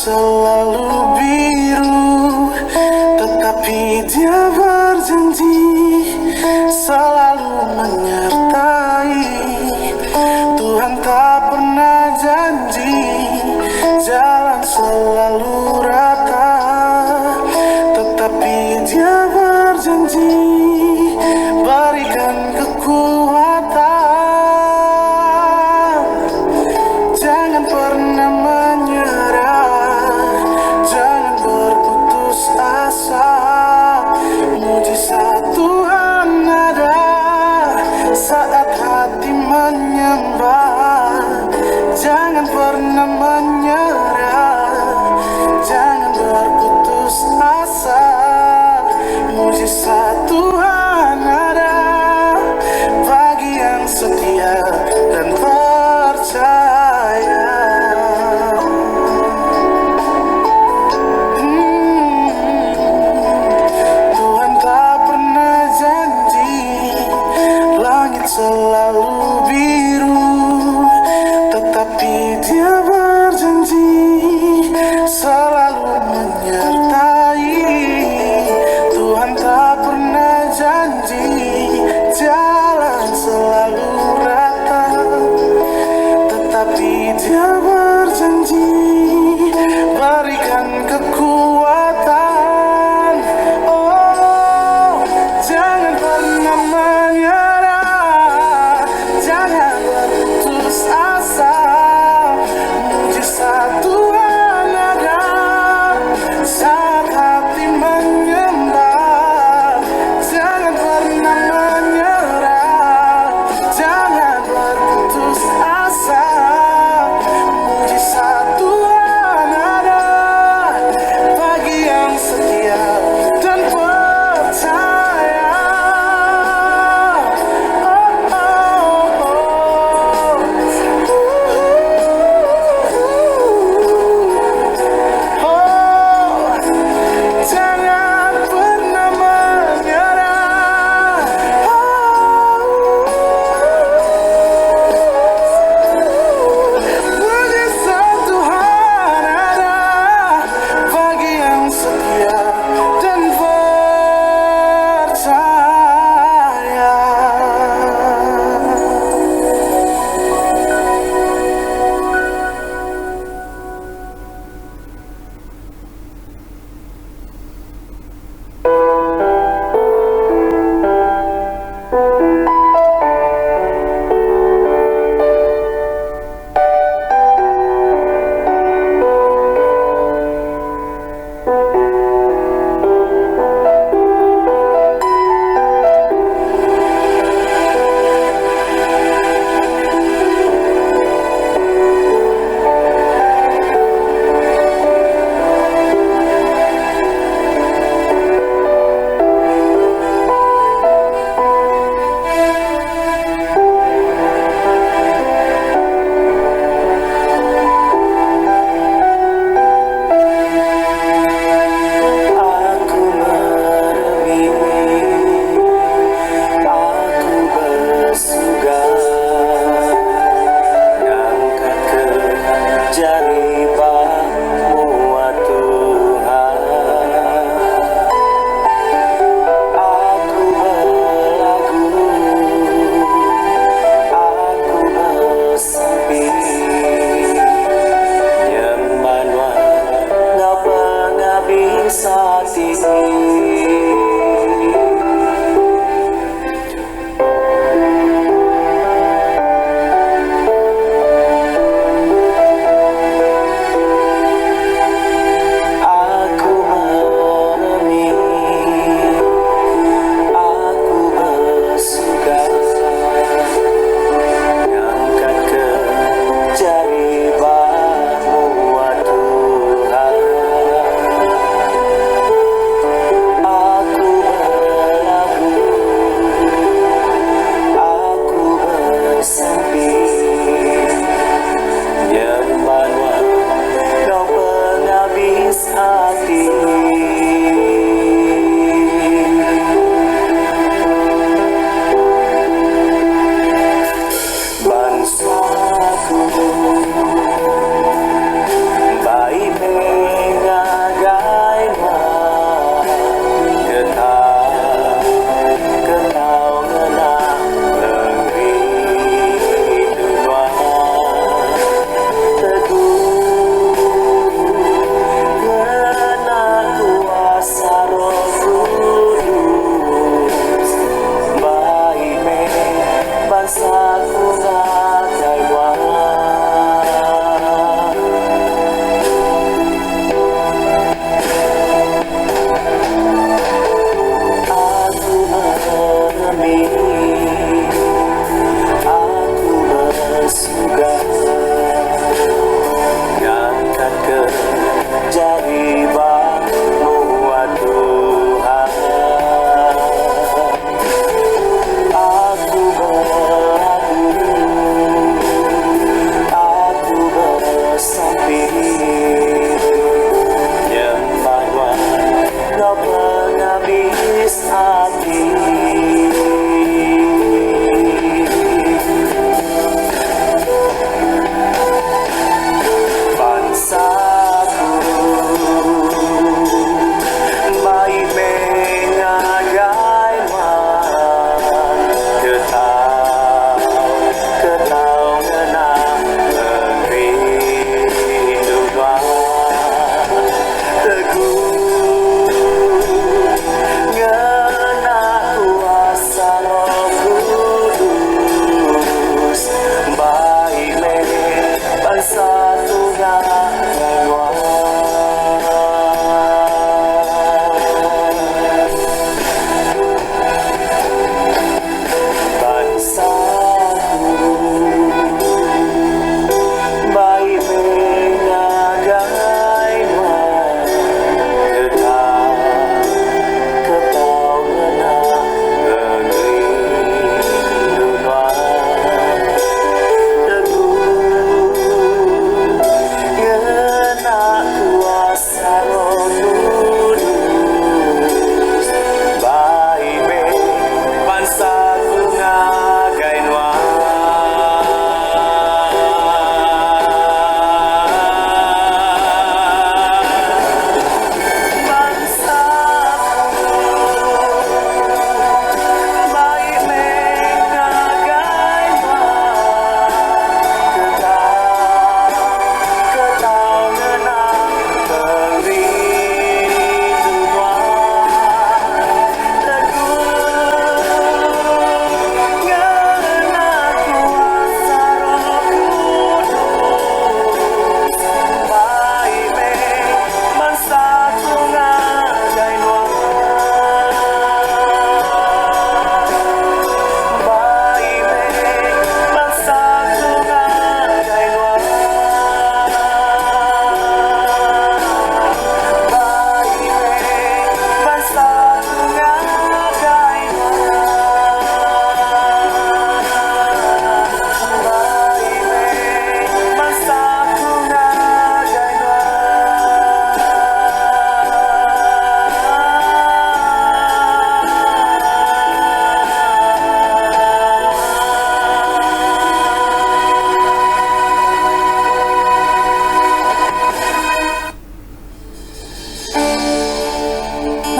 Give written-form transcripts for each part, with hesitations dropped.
selalu biru Tetapi dia berjanji selalu menyertai Tuhan tak pernah janji jalan selalu rata Tetapi dia berjanji berikan kekuatan Jangan pernah menyerah.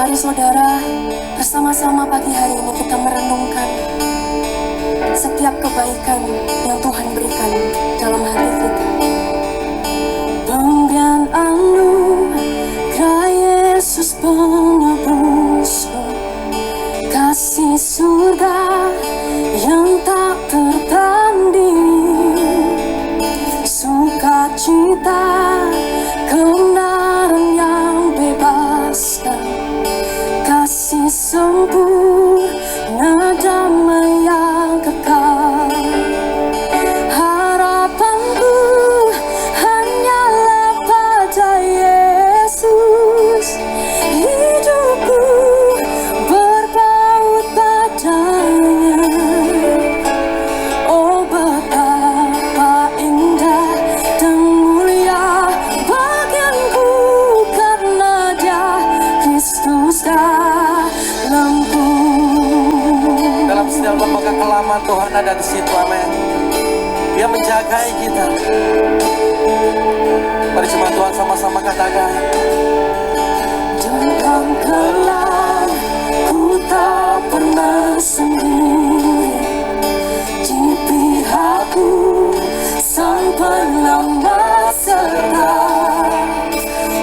Mari saudara, bersama-sama pagi hari ini kita merenungkan setiap kebaikan yang Tuhan berikan dalam hati kita. Pemberian anugerah Yesus penebusku, kasih surga yang tak tertanding, sukacita kebenaran yang bebaskan, kasih sempurna damai yang kekal. Harapanku hanyalah pada Yesus, hidupku berpaut padanya. Oh betapa indah dan mulia bagianku karena Dia Kristus dalamku. Dalam setiap lembah kekelaman Tuhan ada di situ, amin. Dia menjagai kita. Mari cuma Tuhan sama-sama katakan. Dalam kelam ku tak pernah sendiri, di pihakku Sang penyelamat serta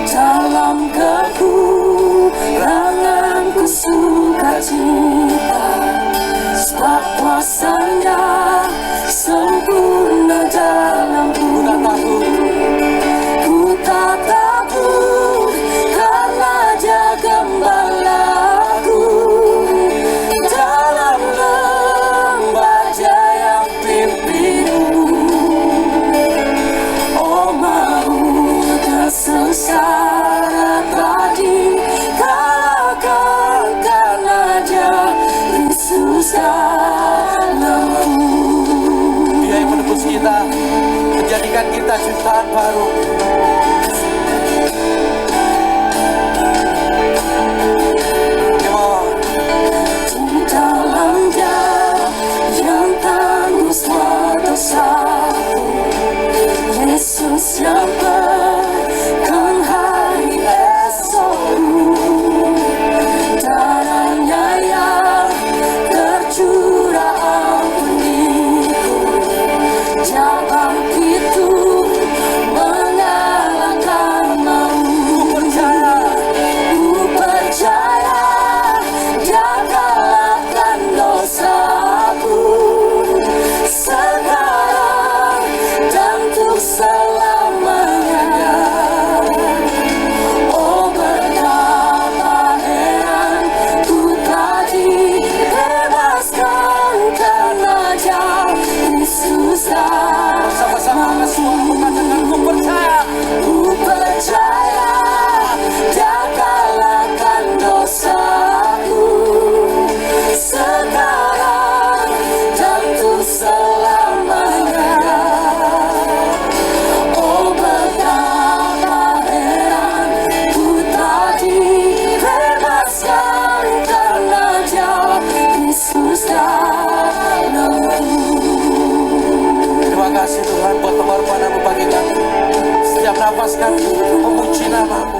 dalam kekuranganku sukacita, sebab kuasanya sempurna dalamku. Ku tak takut, Ku tak takut karena Dia gembalaku, dalam lembah Dia yang pimpinku. Oh maut dan sengsara telah dikalahkan karena Dia Kristus dalamku. Dia yang menebus kita, menjadikan kita ciptaan baru. Come on. Di dalam Dia yang tanggung semua dosaku, Yesus yang pegang hari esokku, darahnya yang tercurah ampuniku, Dia bangkit untuk mengalahkan maut. Ku percaya, Ku percaya Dia kalahkan dosaku, sekarang dan untuk selamanya. Oh betapa heran ku telah dibebaskan karena Dia Kristus Sama-sama angkat suaramu katakan ku percaya. Ku percaya Dia kalahkan dosaku, sekarang dan untuk selamanya. Oh betapa heran ku telah dibebaskan karena Dia Kristus dalamku. Terima kasih Tuhan buat pengorbananmu bagi kami. Setiap nafas kami memuji namamu.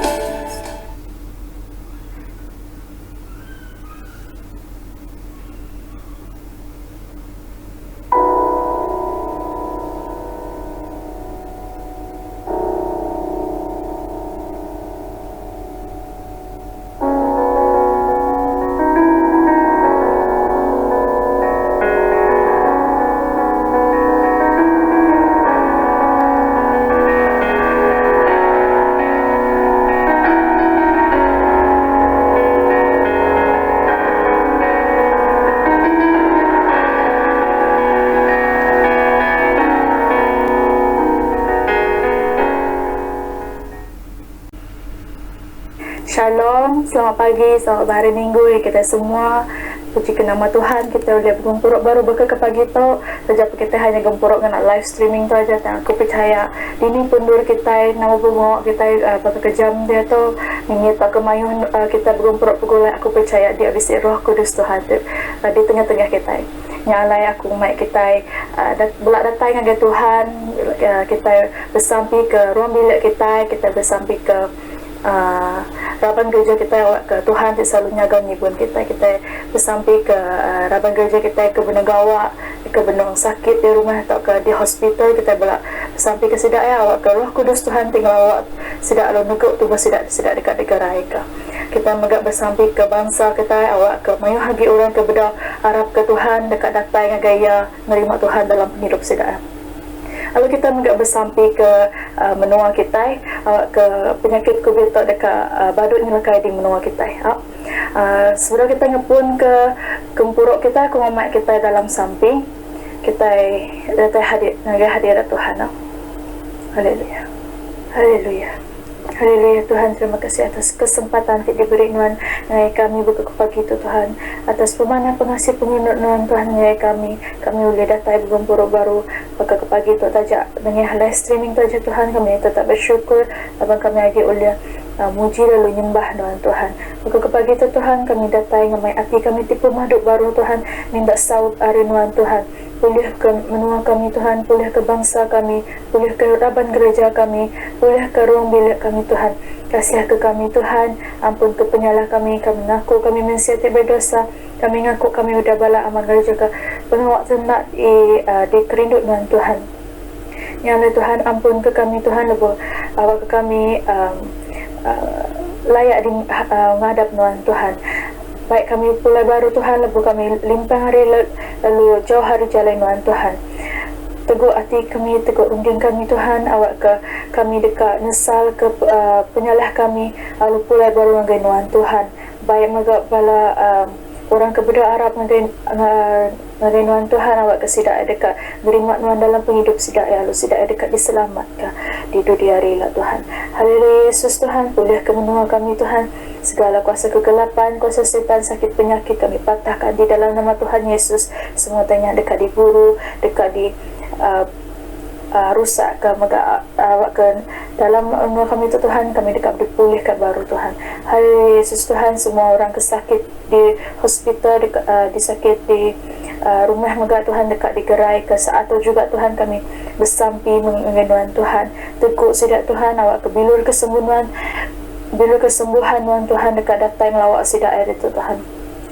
Shalom, selamat pagi, selamat berhari minggu ya kita semua. Puji ke nama Tuhan, kita ulih begempuru baru baka ke pagi tu. Taja pa kita hanya gempuru ngena live streaming tu aja tang aku pechaya dini pun endur kitai nama pengawa kitai uh, baka ke jam diatu mingit tauka mayuh uh, kita begempuru begulai aku pechaya dia bisi Roh Kudus Tuhan tu uh, di tengah-tengah kitai. Nya alai aku mai kitai uh, bela datai ngagai Tuhan uh, kitai besampi ke ruang bilik kitai, kitai besampi ke. Uh, raban gereja kitai awakka Tuhan ti selalu nyaga ngibun kitai. Kitai besampika uh, raban gereja kitai ke benung gawa, ke benung sakit di rumah tauka di hospital kitai bela besampika sida iya awakka Roh Kudus Tuhan ti ngelawa sida lalu negu tubuh sida sida deka digeraika. Kitai mega besampika bansa kitai awakka mayuh agi orang ke bedau arapka Tuhan deka datai ngagai iya nerima Tuhan dalam pengidup sida iya. Lalu kitai mega besampi ke menua kitai awakka penyakit covid tu deka badu nyelekai di menua kitai. Sebedau kitai ngepunka gempuru kitai aku ngumbai kitai dalam sampi kitai datai hadir ngagai hadirat Tuhan. Haleluya. Haleluya. Haleluya Tuhan terima kasih atas kesempatan ti diberi nuan ngagai kami baka ke pagi tu Tuhan atas pemanah pengasih penyinut nuan Tuhan ngagai kami kami ulih datai begempuru baru baka ke pagi tu taja nengah live streaming tu aja Tuhan kami tetap bersyukur laban kami agi ulih muji lalu nyembah nuan Tuhan baka ke pagi tu Tuhan kami datai ngemai ati kami ti pemadu baruh Tuhan minta saup ari nuan Tuhan pulih ke menua kami Tuhan pulih ke bangsa kami Pulih ke raban gereja kami, pulih ke ruang bilik kami Tuhan. Kasih ke kami Tuhan, ampun ke penyalah kami, kami ngaku kami mensia ti bedosa, kami ngaku kami udah bala amat ngereja ke pengawa ti enda dikerindu nuan Tuhan. Nya alai Tuhan ampun ke kami Tuhan lebuh awak ke kami layak di ngadap nuan Tuhan. Baik kami pulai baru Tuhan lebuh kami limpang ari lalu jauh ari jalai nuan Tuhan. Teguh ati kami, teguh runding kami Tuhan, awakka kami deka nesal ke penyalah kami lalu pulai baru ngagai Nuan Tuhan. Baik mega bala orang ke bedau arap ngagai ngagai Nuan Tuhan awakka sida deka nerima Nuan dalam pengidup sida lalu sida deka diselamatka di dudi hari ila Tuhan. Haleluya Yesus Tuhan, pulihka menua kami Tuhan. Segala kuasa kegelapan, kuasa setan, sakit penyakit kami patahka di dalam nama Tuhan Yesus. Semua utai nya deka diburu, deka di uh, uh, rusakka mega awakka dalam menua kami tu Tuhan, kami deka dipulihka baru Tuhan. Hari Yesus Tuhan, semua orang ke sakit di hospital, deka, uh, disakit di uh, rumah mega Tuhan deka digeraika. Saat tu juga Tuhan kami besampi ngagai nuan Tuhan. Tegu sida Tuhan awakka bilur kesembuh nuan Bila kesembuhan nuan Tuhan deka datai ngelawa sida ai ditu Tuhan.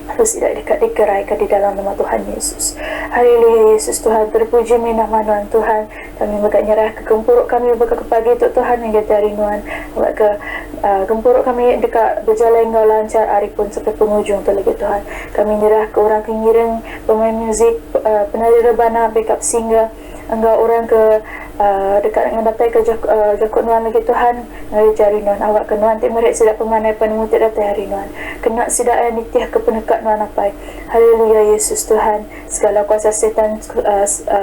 Lalu sida deka digeraika di dalam nama Tuhan Yesus. Haleluya Yesus Tuhan terpuji mih nama nuan Tuhan. Kami mega nyerahka gempuru kami baka ke pagi tu Tuhan ngagai jari nuan. Awakka uh, gempuru kami deka bejalai enggau lancar ari pun sampai pengujung tu lagi Tuhan. Kami nyerahka orang ke ngiring pemain muzik, uh, penari rebana, backup singer, Enggau orang ke deka ngenataika jaku Nuan lagi Tuhan, ngagai jari Nuan. Awakka Nuan ti meri sida pemanai penemu ti datai ari Nuan. Kena sida iya nitihka peneka Nuan Apai. Haleluya Yesus Tuhan. Segala kuasa setan,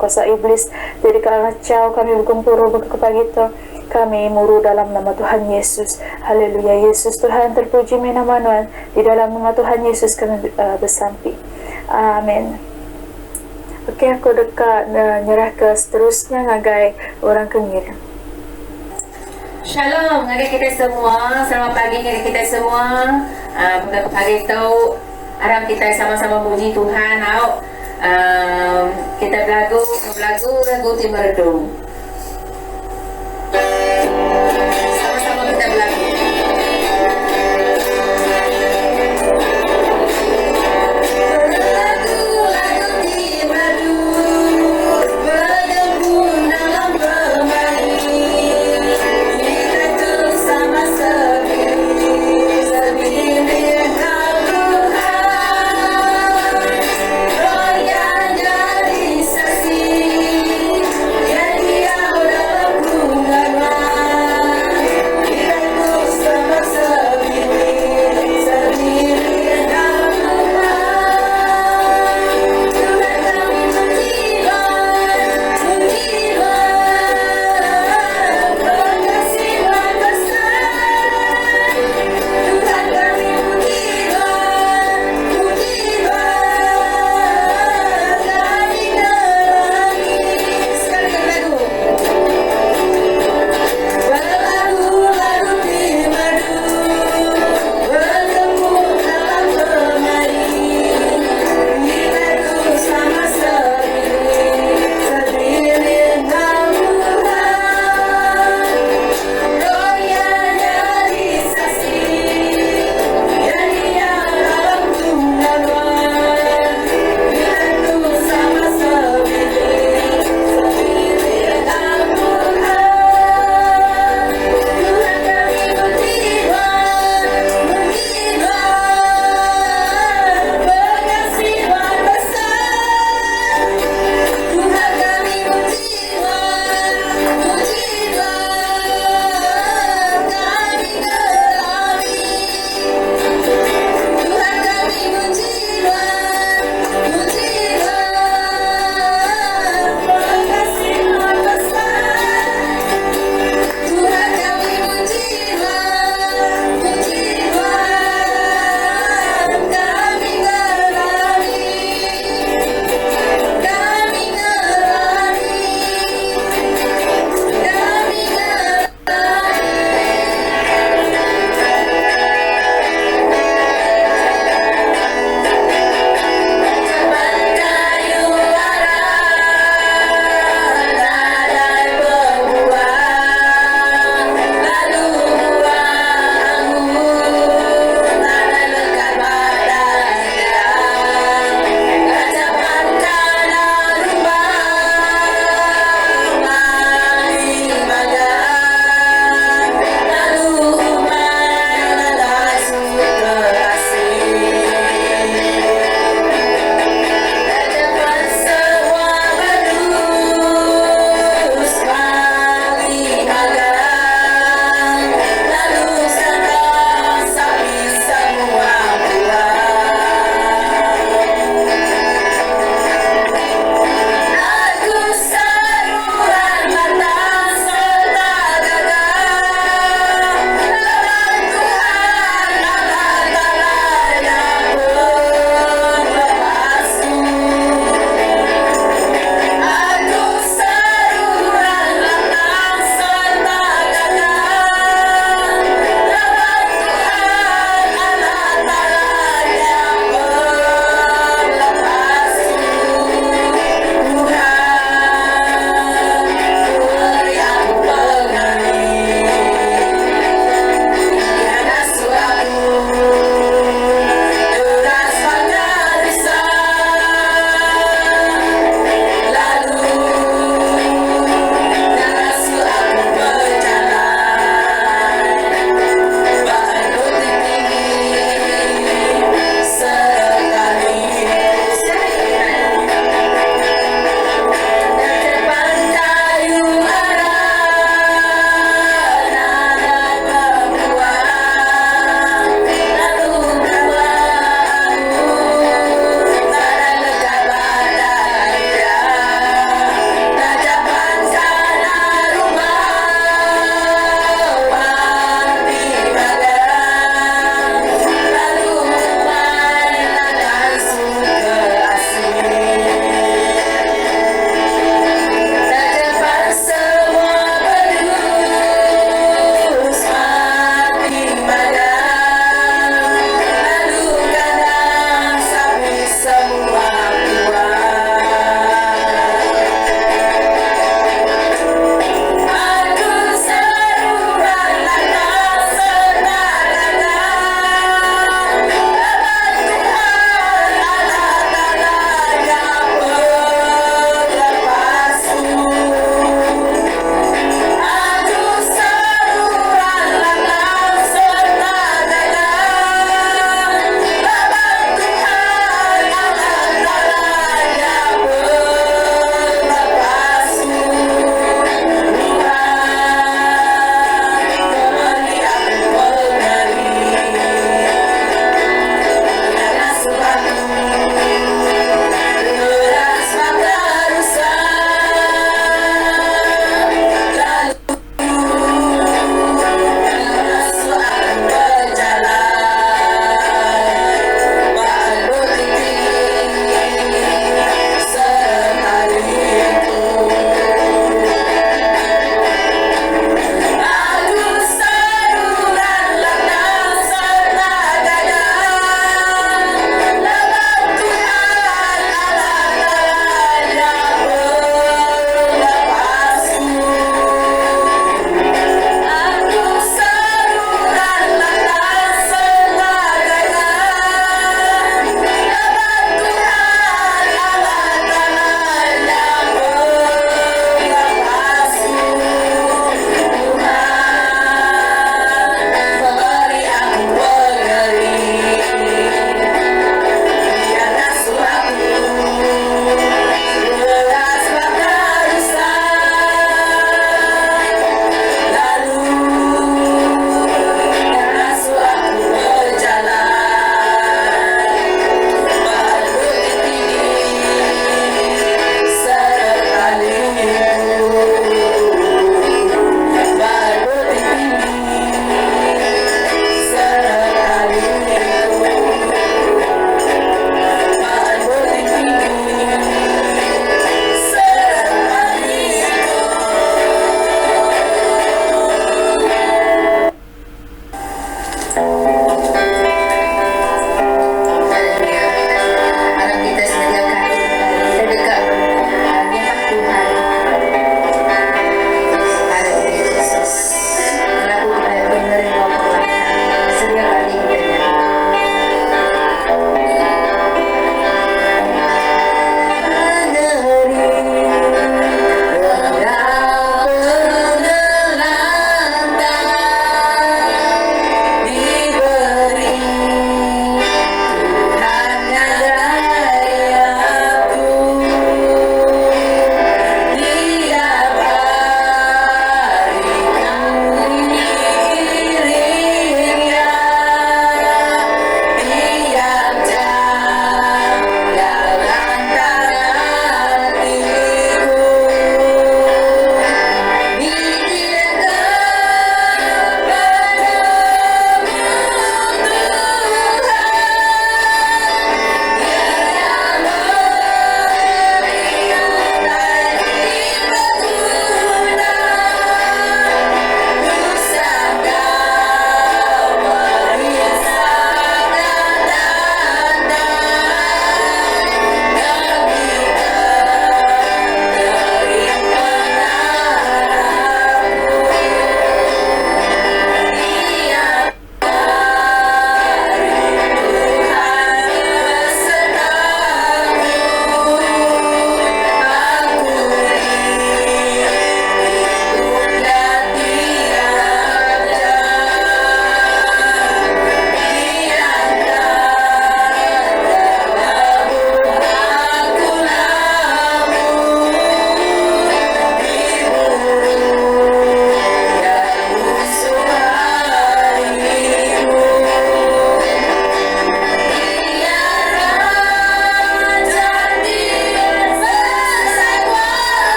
kuasa iblis ti deka ngachau kami begempuru baka ke pagi tu, kami muru dalam nama Tuhan Yesus. Haleluya Yesus Tuhan terpuji meh nama Nuan. Di dalam nama Tuhan Yesus kami besampi. Amen. Ok aku deka nyerahka seterusnya ngagai orang ke ngiring. Shalom ngagai kitai semua, selamat pagi ngagai kitai semua. Uh, pagi tu arap kitai sama-sama muji Tuhan au. Uh, kita belagu belagu lagu ti meredu. Sama-sama kita belagu. Berlagu lagu ti merdu, Begempung dalam pemani, Kita tu sama sebilik, Sebilik enggau Tuhan. Roh Iya nyadi saksi, Nyadi.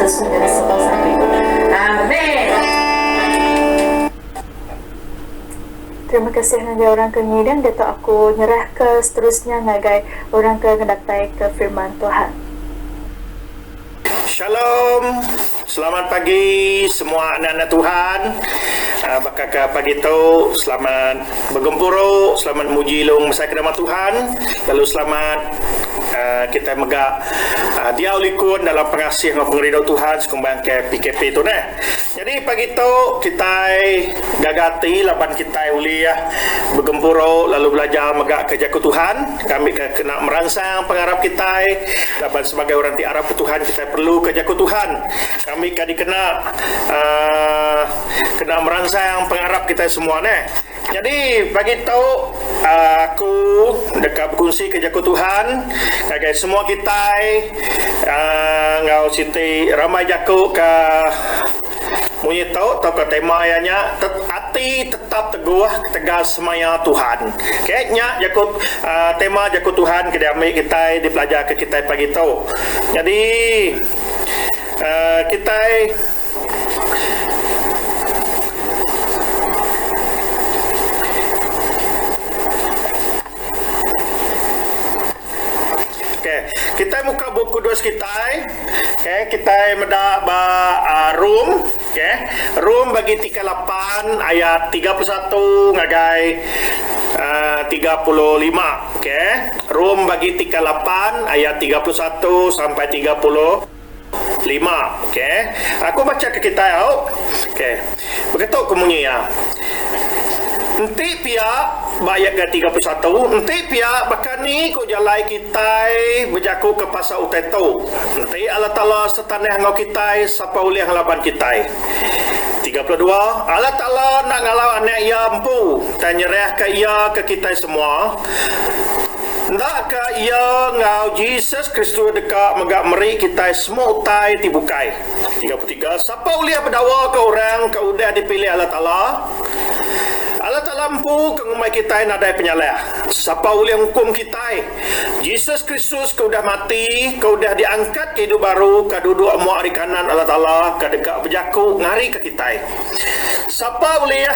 Kristus menjadi sebab sampai itu. Amen. Terima kasih ngagai orang ke ngiring diatu aku nyerah ke seterusnya ngagai orang ke ngedatai ke firman Tuhan. Shalom. Selamat pagi semua anak-anak Tuhan. Baka ke pagi tu selamat begempuru, selamat muji lung besai ke nama Tuhan lalu selamat kitai mega diau likun dalam pengasih enggau pengerindu Tuhan sekumbang ke PKP tu neh. Nyadi pagi tu kitai gaga ati laban kitai ulih begempuru lalu belajar mega ke Jaku Tuhan ngambika kena meransang pengarap kitai laban sebagai orang ti arapka Tuhan kitai perlu ke Jaku Tuhan ngambika dikena uhh kena meransang pengarap kitai semua neh. Nyadi pagi tu aku deka bekunsi ke Jaku Tuhan ngagai semua kitai enggau siti rambai jaku ke munyi tu tauka tema iya nya Ati Tetap Teguh Ketegal Semaya Tuhan. Okay nya jaku tema jaku Tuhan ke diambi kitai dipelajarka kitai pagi tu. Nyadi kitai. Okey, kitai muka bup kudus kitai. Okey, kitai meda ba uh, Rom, okey. Rom bagi 38 ayat 31 ngagai uh, 35. Okey. Rom bagi 38 ayat 31 sampai 30 5 ok. Aku bacha ke kitai au. Ok. Begitu ku munyi iya. Enti pia ba ayat ke 31, enti pia baka ni ku jalai kitai bejaku ke pasal utai tu? Enti Allah Taala setanah enggau kitai, sapa ulih ngelaban kitai? 32, Allah Taala enda ngalau anak Iya empu, tang nyerahka Iya ke kitai semua. Enda ka Iya enggau Jesus Kristus deka mega meri kitai semua utai ti bukai? 33, Sapa ulih bedawaka orang ke udah dipilih Allah Taala? Allah Taala empu ke ngumbai kitai nadai penyalah. Sapa ulih ngukum kitai? Jesus Kristus ke udah mati, ke udah diangkatka idup baru, ke duduk mua ari kanan Allah Taala, ke deka bejaku ngarika kitai. Sapa ulih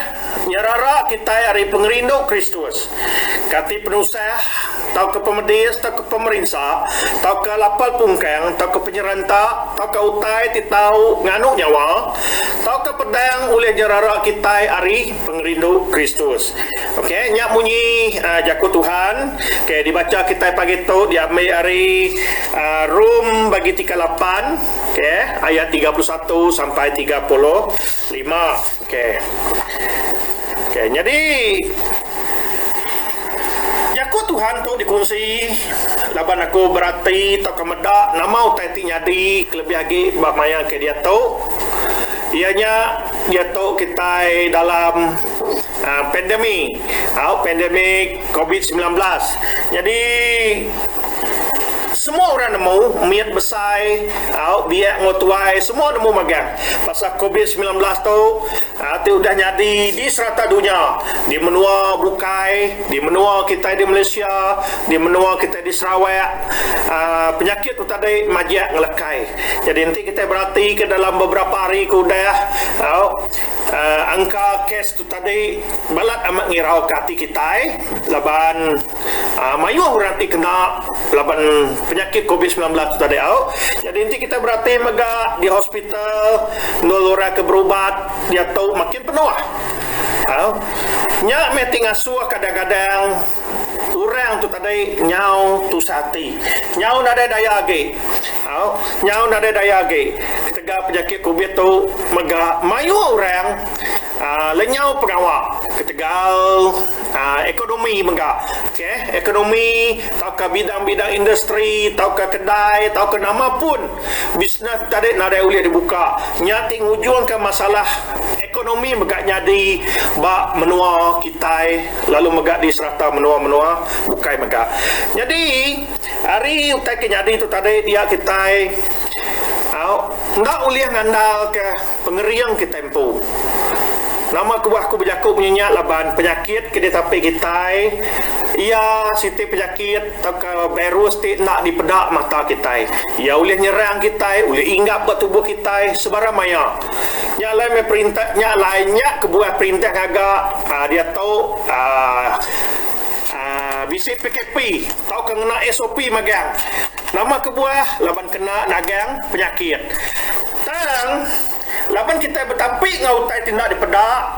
nyerara kitai ari pengerindu Kristus? Kati penusah, tauka pemedis, tauka pemerinsa, tauka lapal pungkang, tauka penyeranta, tauka utai ti tau nganu nyawa, tauka pedang ulih nyerara kitai ari pengerindu Kristus. Ok, nya munyi jaku Tuhan ke dibacha kitai pagi tu diambi ari Rom bagi 38, ok, ayat 31 sampai 35. Ok. Ok, nyadi jaku Tuhan tu dikunsi laban aku berati tauka meda nama utai ti nyadi kelebih agi ba maya ke diatu iya nya diatu kitai dalam uhh pandemi au pandemik covid 19. Nyadi semua orang nemu mit besai au biak enggau tuai semua nemu magang pasal covid 19 tu. Ti udah nyadi di serata dunya, di menua bukai, di menua kitai di Malaysia, di menua kitai di Sarawak, penyakit tu tadi majak ngelekai. Nyadi enti kitai beratika dalam beberapa hari ke udah, angka kes tu tadi balat amat ngirauka ati kitai laban Mayuh orang ti kena laban penyakit covid 19 tu tadi au. Nyadi enti kitai berati mega di hospital endur orang ke berubat diatu makin penuh. Au. Nya meh ti ngasuh kadang-kadang orang tu tadi nyau tusah ati. Nyau nadai daya agi. Au. Nyau nadai daya agi. Ketegal penyakit covid tu mega mayuh orang lenyau pengawa ketegal Ekonomi mega. Okay, ekonomi tauka bidang-bidang industri tauka kedai tauka nama pun bisnes tadi nadai ulih dibuka. Nya ti ngujungka masalah ekonomi mega nyadi ba menua kitai lalu mega di serata menua-menua bukai mega. Nyadi ari utai ke nyadi tu tadi dia kitai au enda ulih ngandalka pengering kitai empu. Nama kebuah aku bejaku munyi nya laban penyakit ke ditapi kitai iya siti penyakit tauka virus ti enda dipeda mata kitai. Iya ulih nyerang kitai, ulih inggap ba tubuh kitai sebarang maya. Nya alai meh perintah nya alai nya kebuah perintah ngaga diatu aaa bisi PKP tauka ngena SOP magang. Nama kebuah laban kena nagang penyakit. Tang. Laban kitai betapi enggau utai ti enda dipeda,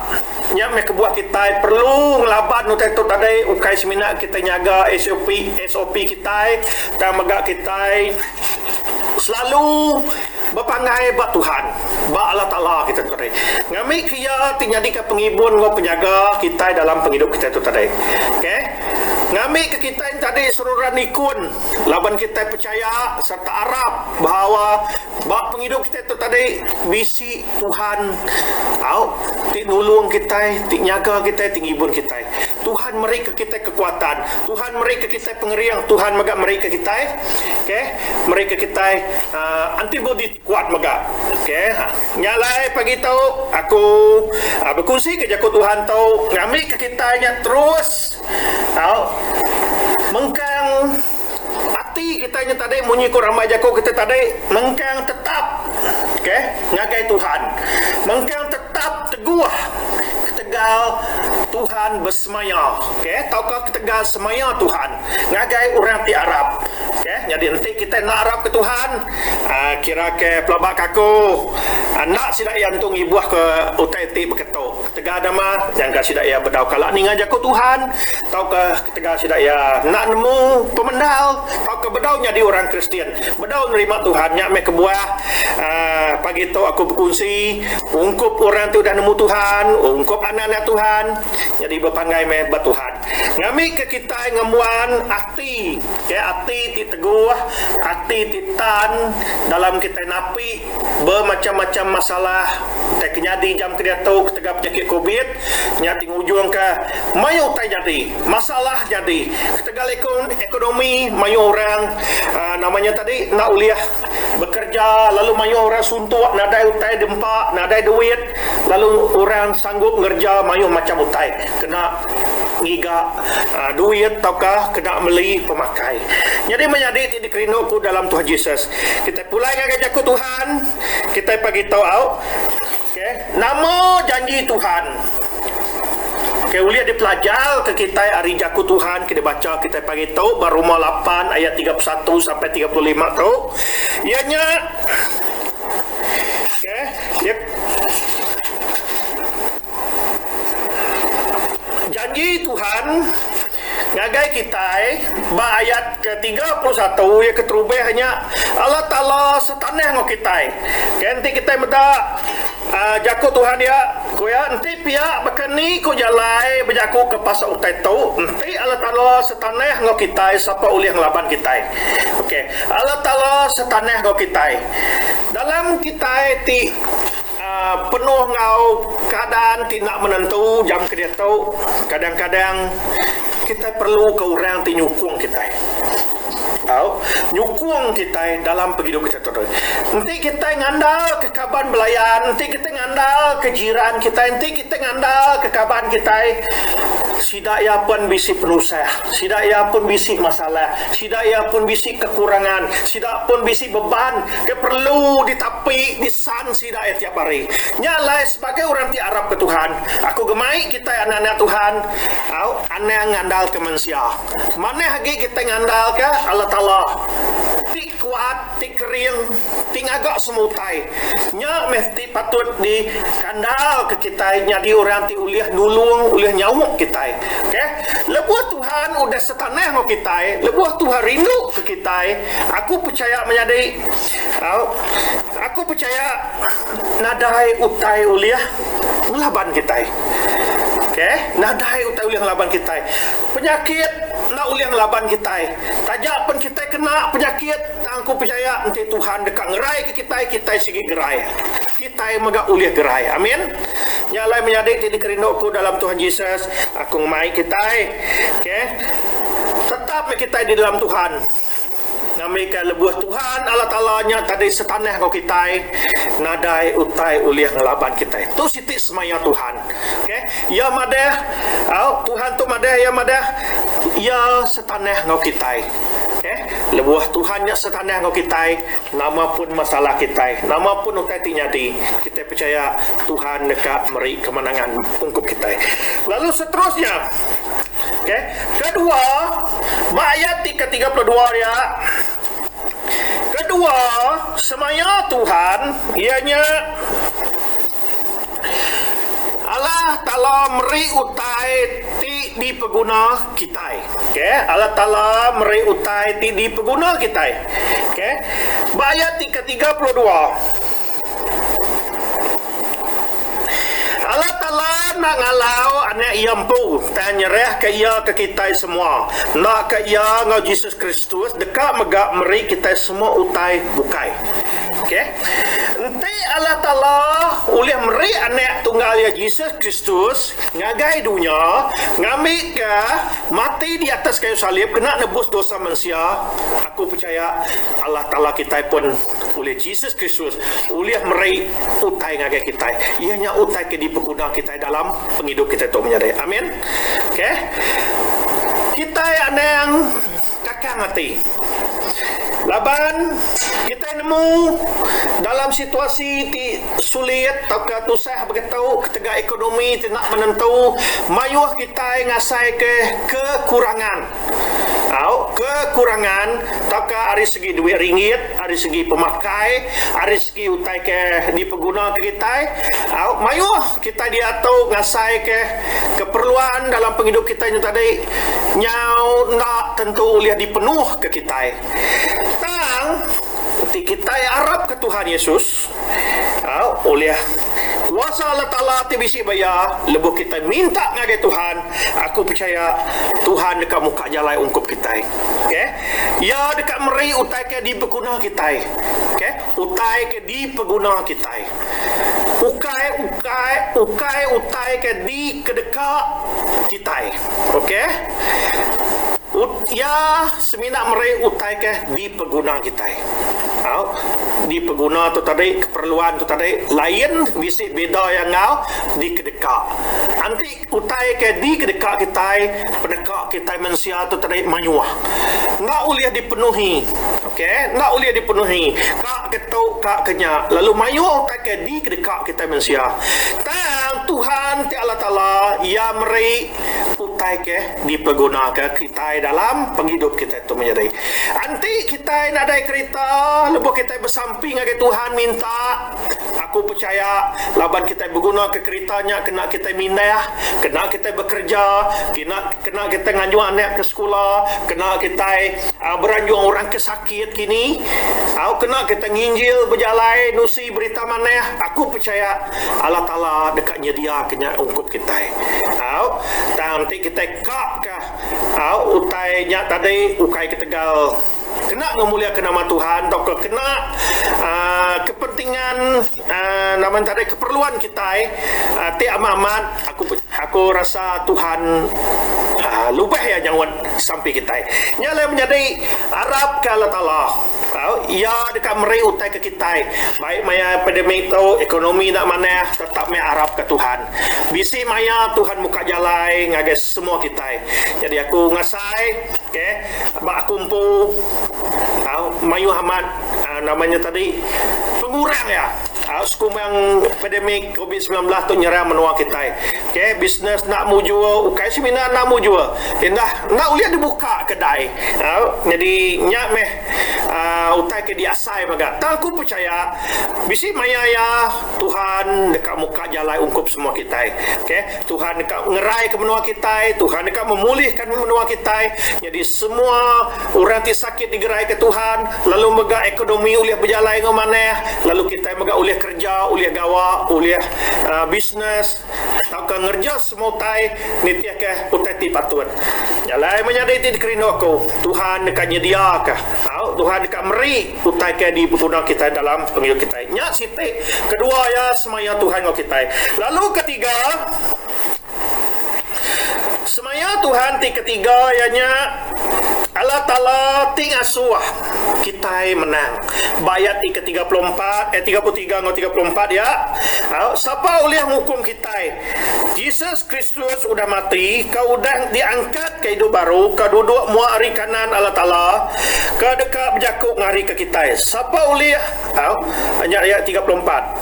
nya meh kebuah kitai perlu ngelaban utai tu tadi ukai semina kitai nyaga SOP SOP kitai tang mega kitai selalu bepanggai ba Tuhan, ba Allah Taala kitai tu tadi. Ngambika Iya ti nyadika pengibun enggau penyaga kitai dalam pengidup kitai tu tadi. Okay. Ngambika kitai tadi seruran likun laban kitai pechaya sereta arap bahawa Ba pengidup kitai tu tadi bisi Tuhan au ti nulung kitai, ti nyaga kitai, ti ngibun kitai. Tuhan meri ke kitai kekuatan, Tuhan meri ke kitai pengering, Tuhan mega meri ke kitai okay meri ke kitai uhh antibody ti kuat mega. Okay ha nya alai pagi tu aku bekunsi ke jaku Tuhan tu ngambi ke kitai nya terus au mengkang Ati kitai nya tadi munyi ku rambai jaku kita tadi mengkang tetap okay ngagai Tuhan. Mengkang tetap teguh ketegal Tuhan besemaya okay tauka ketegal semaya Tuhan ngagai orang ti arap. Okay nyadi enti kitai enda arap ke Tuhan aaa kira ke pelaba ke aku enda sida iya entu ngibuh ke utai ti beketu. Ketegal nama nyangka sida iya bedau kala ninga jaku Tuhan tauka Ketegal sida iya enda nemu pemendar tauka bedau nyadi orang Kristian, bedau nerima Tuhan. Nya meh kebuah pagi tu aku bekunsi ungkup orang ti udah nemu Tuhan, ungkup anak-anak Tuhan, nyadi bepanggai meh ba Tuhan. Ngambika kitai ngembuan ati, ke ati ti teguh, ati ti tan dalam kitai napi bemacham-macham masalah utai ke nyadi jam ke diatu ketegal penyakit covid nya ti ngujungka mayuh utai nyadi, masalah nyadi. Ketegal ekonomi mayuh orang aaa nama nya tadi enda ulih bekerja lalu mayuh orang suntuk nadai utai dempa, nadai duit lalu orang sanggup ngereja mayuh macham utai kena ngiga duit tauka kena meli pemakai. Nyadi menyadi ti dikerindu ku dalam Tuhan Jesus. Kitai pulai ngagai jaku Tuhan, kitai pagi tu au. Okay. Nama janji Tuhan ke ulih dipelajarka kitai ari jaku Tuhan ke dibacha kitai pagi tu ba Roma lapan ayat 31 sampai 35 tu? Iya nya okay, ya, janji Tuhan Ngagai kitai, ba ayat ke 31 iya keterubah nya, Allah Taala setanah enggau kitai. Ke enti kitai meda uhh jaku Tuhan dia, ku iya, enti pia baka ni ku jalai bejaku ke pasal utai tu, enti Allah Taala setanah enggau kitai sapa ulih ngelaban kitai. Ok, Allah Taala setanah enggau kitai. Dalam kitai ti. Penuh enggau keadaan ti enda menentu jam ke diatu, kadang-kadang kitai perlu ke orang ti nyukung kitai. Au, nyukung kitai dalam pengidup kitai tu. Enti kitai ngandal ke kaban belayan, enti kitai ngandal ke jiran kitai, enti kitai ngandal ke kaban kitai, sida iya pen bisi penusah, sida iya pun bisi masalah, sida iya pun bisi kekurangan, sida pun bisi beban ke perlu ditapi, San sida iya tiap hari. Nya alai sebagai orang ti arapka Tuhan, aku gemai kitai anak-anak Tuhan, au, anang ngandalka mensia. Manah agi kitai ngandalka Allah Taala ti kuat, ti kering, ti ngaga semua utai. Nya meh ti patut dikandalka kitai nyadi orang ti ulih nulung, ulih nyaup kitai. Okay. Lebuh Tuhan udah setanah enggau kitai, lebuh Tuhan rinduka kitai, aku pechaya menyadi, Au. Aku pechaya nadai utai ulih ngelaban kitai. Okay, nadai utai ulih ngelaban kitai. Penyakit enda ulih ngelaban kitai. Taja pen kitai kena penyakit, tang aku pechaya enti Tuhan deka ngeraika kitai, kitai sigi gerai. Kitai mega ulih gerai. Amin. Nya alai menyadi ti dikerindu ku dalam Tuhan Jesus, aku ngemai kitai. Okay. Tetap meh kitai di dalam Tuhan. Ngambika lebuh Tuhan Allah Taala nya tadi setanah enggau kitai, nadai utai ulih ngelaban kitai. Tu siti semaya Tuhan. Okay. Iya madah, au, Tuhan tu madah, Iya madah, Iya setanah enggau kitai. Okay. Lebuh Tuhan nya setanah enggau kitai, nama pun masalah kitai, nama pun utai ti nyadi, kitai pechaya Tuhan deka meri kemenangan ungkup kitai. Lalu seterusnya, Okay. Kedua, ba ayat ti ke 32 dia, kedua, semaya Tuhan iya nya Allah Taala meri utai ti dipeguna kitai. Okay. Allah Taala meri utai ti dipeguna kitai. Okay. Ba ayat ti ke 32. Allah Taala enda ngalau Anak Iya empu, tang nyerahka Iya ke kitai semua. Enda ka Iya enggau Jesus Kristus deka mega meri kitai semua utai bukai. Okay. Enti Allah Taala ulih meri Anak tunggal Iya Jesus Kristus ngagai dunya ngambika mati di atas kayu salib kena nebus dosa mensia, aku pechaya Allah Taala kitai pun Ulih Jesus Kristus ulih meri utai ngagai kitai. Iya nya utai ke dipeguna kitai dalam pengidup kitai tu menyadi. Amin. Okay. Kitai anang kakang ati. Laban kitai nemu dalam situasi ti sulit tauka tusah begitu ketegal ekonomi ti enda menentu, mayuh kitai ngasaika kekurangan. Au, kekurangan tauka ari segi duit ringgit, ari segi pemakai, ari segi utai ke dipegunaka kitai. Au, mayuh kitai diatu ngasaika keperluan dalam pengidup kitai nya tadi nyau enda tentu ulih dipenuhka kitai. Tang, enti kitai arapka Tuhan Yesus, au, ulih kuasa Allah Taala ti bisi ba Iya, lebuh kitai minta ngagai Tuhan, Aku pechaya Tuhan deka muka jalai ungkup kitai. Okay. Iya deka meri utai ke dipeguna kitai. Okay. Utai ke dipeguna kitai. Ukai ukai ukai utai ke dikedeka kitai. Okay. Ut iya semina meri utai ke dipeguna kitai. Au, dipeguna tu tadi, keperluan tu tadi lain bisi bida iya enggau dikedeka. Enti Utai ke dikedeka kitai, peneka kitai mensia tu tadi mayuh. Enda ulih dipenuhi. Ok, enda ulih dipenuhi. Ka ke tu, ka ke nya. Lalu mayuh utai ke dikedeka kitai mensia. Tang Tuhan ti Allah Taala, Iya meri utai ke dipegunaka kitai dalam pengidup kitai tu menyadi. Enti kitai nadai kerita, lebuh kitai besampi ngagai Tuhan minta, Aku pechaya laban kitai begunaka kerita nya kena kitai mindah, kena kitai bekereja, kena kena kitai nganjung anak ke sekula, kena kitai beranjung orang ke sakit kini, au kena kitai nginjil bejalai nusi berita manah. Aku pechaya Allah Taala deka nyediaka nya ungkup kitai. Au tang enti kitai ka ka au utai nya tadi ukai ketegal. Kena ngemuliaka nama Tuhan tauka kena kepentingan nama enti ari keperluan kitai ti amat amat aku aku rasa Tuhan lubah iya nyaut sampi kitai. Nya alai menyadi arap ke Allah Taala iya deka meri utai ke kitai baik maya pandemik tu ekonomi enda manah tetap meh arap ke Tuhan. Bisi maya Tuhan muka jalai ngagai semua kitai. Jadi aku ngasai. Okay. Ba aku empu mayuh amat nama nya tadi pengurang iya sekumbang pandemik covid 19 tu nyerang menua kitai. Okay, bisnes enda mujur, ukai semina enda mujur, indah enda ulih dibuka kedai. Nyadi nya meh utai ke diasai mega. Tang aku pechaya bisi maya iya Tuhan deka muka jalai ungkup semua kitai. Okay. Tuhan deka ngeraika menua kitai, Tuhan deka memulihka menua kitai, nyadi semua orang ti sakit digeraika Tuhan, lalu mega ekonomi ulih bejalai enggau manah, lalu kitai mega ulih kereja, ulih gawa, ulih bisnes tauka ngereja semua utai nitihka utai ti patut. Nya alai menyadi ti dikerindu aku, Tuhan deka nyediaka, au Tuhan deka meri utai ke dipeguna kitai dalam pengidup kitai. Nya siti. Kedua iya semaya Tuhan enggau kitai. Lalu ketiga, semaya Tuhan ti ketiga iya nya. Allah Taala ti ngasuh kitai menang. Ba ayat ti ke 34, eh 33 enggau 34 dia, au, sapa ulih ngukum kitai? Jesus Kristus udah mati, ke udah diangkatka idup baru, ke duduk mua ari kanan Allah Taala, ke deka bejaku ngarika kitai. Sapa ulih, au, nya ayat 34.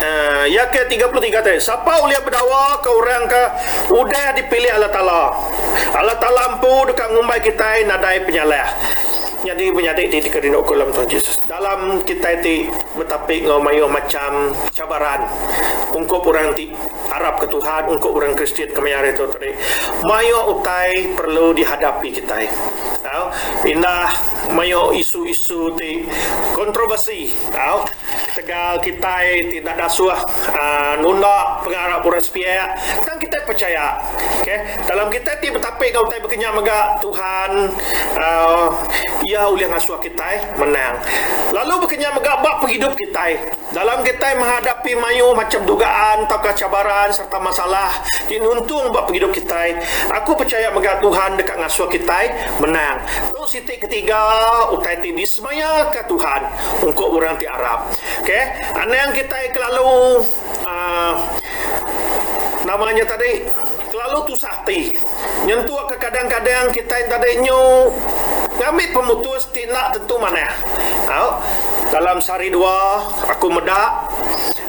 Uh, iya ke 33 tadi. Sapa ulih bedawa ke orang ke udah dipilih Allah Taala? Allah Taala empu deka ngumbai kitai nadai penyalah. Nyadi menyadi ti dikerinduka dalam Tuhan Jesus. Dalam kitai ti betapi enggau mayuh macham cabaran ungkup orang ti arapka Tuhan, ungkup orang Kristian kemaya hari tu tadi, mayuh utai perlu dihadapi kitai. Tau, indah mayuh isu-isu ti kontroversi. Tau, ketegal kitai ti enda dasuh nunda pengarap orang sepiak, tang kitai pechaya. Okay, dalam kitai ti betapi enggau utai baka nya mega Tuhan Iya ulih ngasuh kitai menang. Lalu baka nya mega ba pengidup kitai. Dalam kitai menghadapi mayuh macham dugaan tauka cabaran sereta masalah ti nuntung ba pengidup kitai, aku pechaya mega Tuhan deka ngasuh kitai menang. Tu siti ketiga utai ti disemayaka Tuhan ungkup orang ti arap. Okay, anang kitai kelalu uhh nama nya tadi kelalu tusah ati nyentukka kadang-kadang kitai tadi nyu ngambi pemutus ti enda tentu manah. Au, dalam sehari dua aku meda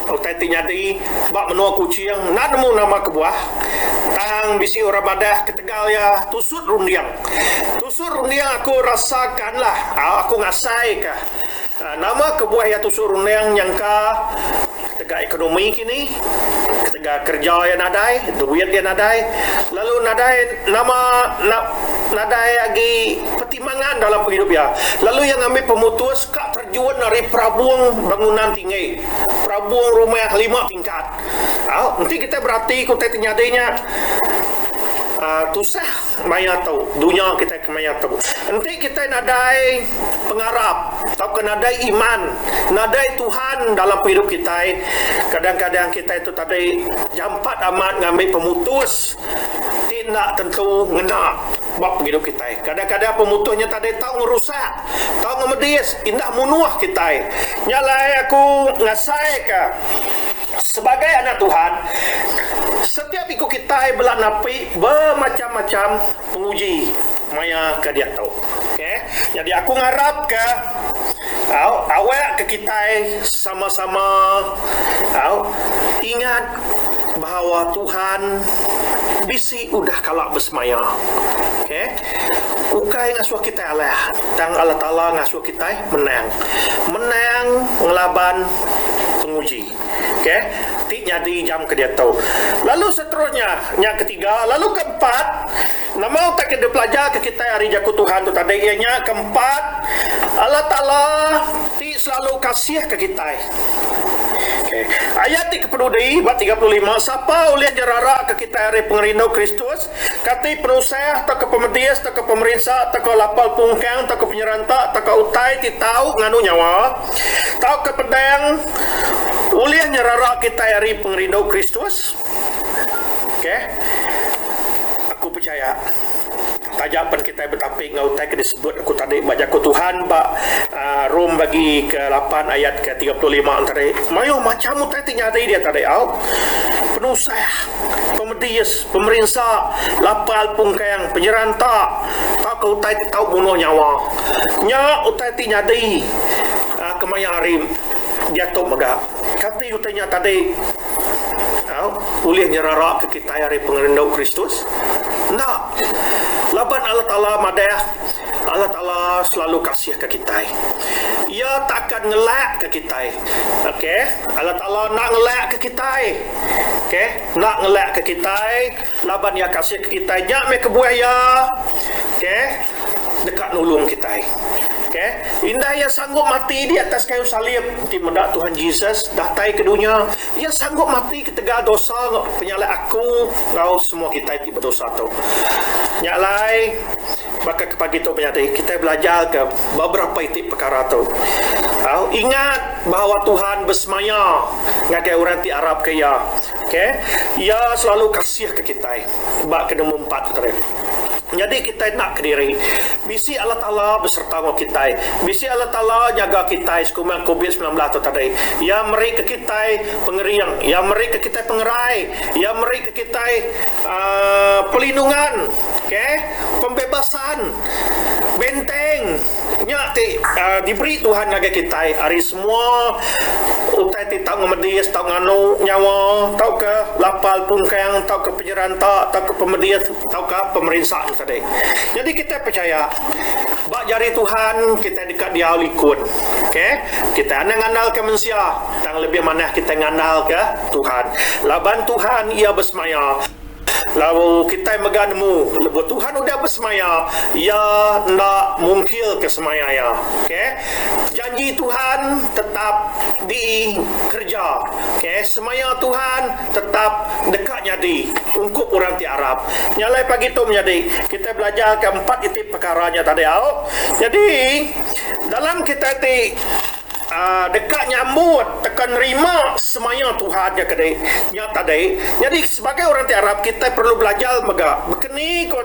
utai ti nyadi ba menua Kuching enda nemu nama kebuah tang bisi orang madah ketegal iya tusut runding. Tusut runding aku rasakan lah, au aku ngasaika nama kebuah iya tusut runding nyangka ketegal ekonomi kini, ketegal kereja iya nadai, duit iya nadai lalu nadai nama nadai agi pertimbangan dalam pengidup iya. Lalu iya ngambi pemutus ka terjun ari perabung bangunan tinggi, perabung rumah lima tingkat. Au enti kitai berati ke utai ti nyadi nya uhh tusah maya tu, dunya kitai kemaya tu. Enti kitai nadai pengarap tauka nadai iman, nadai Tuhan dalam pengidup kitai, kadang-kadang kitai tu tadi jampat amat ngambi pemutus ti enda tentu ngena ba pengidup kitai. Kadang-kadang pemutus nya tadi tau ngerusak, tau ngemedis, indah munuh kitai. Nya alai aku ngasaika sebagai anak Tuhan, setiap iku kitai bela napi bemacham-macham penguji maya ke diatu. Okay. Nyadi aku ngarapka au awak ke kitai sama-sama au ingat bahawa Tuhan bisi udah kala besemaya. Okay. Ukai ngasuh kitai alah, tang Allah Taala ngasuh kitai menang. Menang ngelaban penguji. Okay. Ti nyadi jam ke diatu. Lalu seterusnya, nya ketiga, lalu keempat, Nama utai ke dipelajarka kitai ari Jaku Tuhan tu tadi iya nya, keempat, Allah Taala ti selalu kasihka kitai. Okay. Ayat ti kepenudi ba 35, Sapa ulih nyeraraka kitai ari pengerindu Kristus? Kati penusah tauka pemedis tauka pemerinsa tauka lapal pungkang tauka penyeranta tauka utai ti tau nganu nyawa tauka pedang ulih nyerara kitai ari pengerindu Kristus? Okay. Aku pechaya, taja pen kitai betapi enggau utai ke disebut aku tadi ba jaku Tuhan ba Rome bagi ke lapan ayat ke 35 tadi, mayuh macham utai ti nyadi dia tadi au. Penusah, pemedis, pemerinsa, lapal pungkang, penyeranta tauka utai ti tau munuh nyawa. Nya utai ti nyadi kemaya hari diatu mega. Kati utai nya tadi? Au, ulih nyeraraka kitai ari pengerindu Kristus? Enda. Laban Allah Taala madah, Allah Taala selalu kasihka kitai. Iya takkan ngelakka kitai. Okey, Allah Taala enda ngelakka kitai. Okey, enda ngelakka kitai laban Iya kasihka kitai. Nya meh kebuah Iya, okey, deka nulung kitai. Okey, indah Iya sanggup mati di atas kayu salib enti meda Tuhan Jesus datai ke dunya. Iya sanggup mati ketegal dosa enggau penyalah aku enggau semua kitai ti bedosa tu. Nya alai, baka ke pagi tu menyadi, kitai belajarka beberapa iti pekara tu. Au, ingat bahawa Tuhan besemaya ngagai orang ti arapka Iya. Okay? Iya selalu kasihka kitai. Ba ke nombor empat tu tadi. Nyadi kitai enda kediri. Bisi Allah Taala besereta enggau kitai. Bisi Allah Taala nyaga kitai sekumbang covid 19 tu tadi. Iya meri ke kitai pengering, Iya meri ke kitai pengerai, Iya meri ke kitai uhh perlindungan, okay, pembebasan, benteng. Nya ti diberi Tuhan ngagai kitai ari semua utai ti tau ngemedis, tau nganu nyawa, tauka lapal pungkang, tauka penyeranta, tauka pemedis. Tauka pemerinsa tu tadi. Nyadi kitai pechaya ba jari Tuhan kitai deka diau likun. Okay. Kitai anang ngandalka mensia tang lebih manah kitai ngandalka Tuhan. Laban Tuhan iya besemaya. Lalu kitai mega nemu lebuh Tuhan udah besemaya iya enda mungkilka semaya iya. Okay. Janji Tuhan tetap dikereja. Okay. Semaya Tuhan tetap deka nyadi ungkup orang ti arap. Nya alai pagi tu menyadi, kitai belajarka empat iti pekara nya tadi au. Nyadi, dalam kitai ti aaa deka nyambut teka nerima semaya Tuhan nya kedi nya tadi, nyadi sebagai orang ti arap kitai perlu belajar mega bekeni ko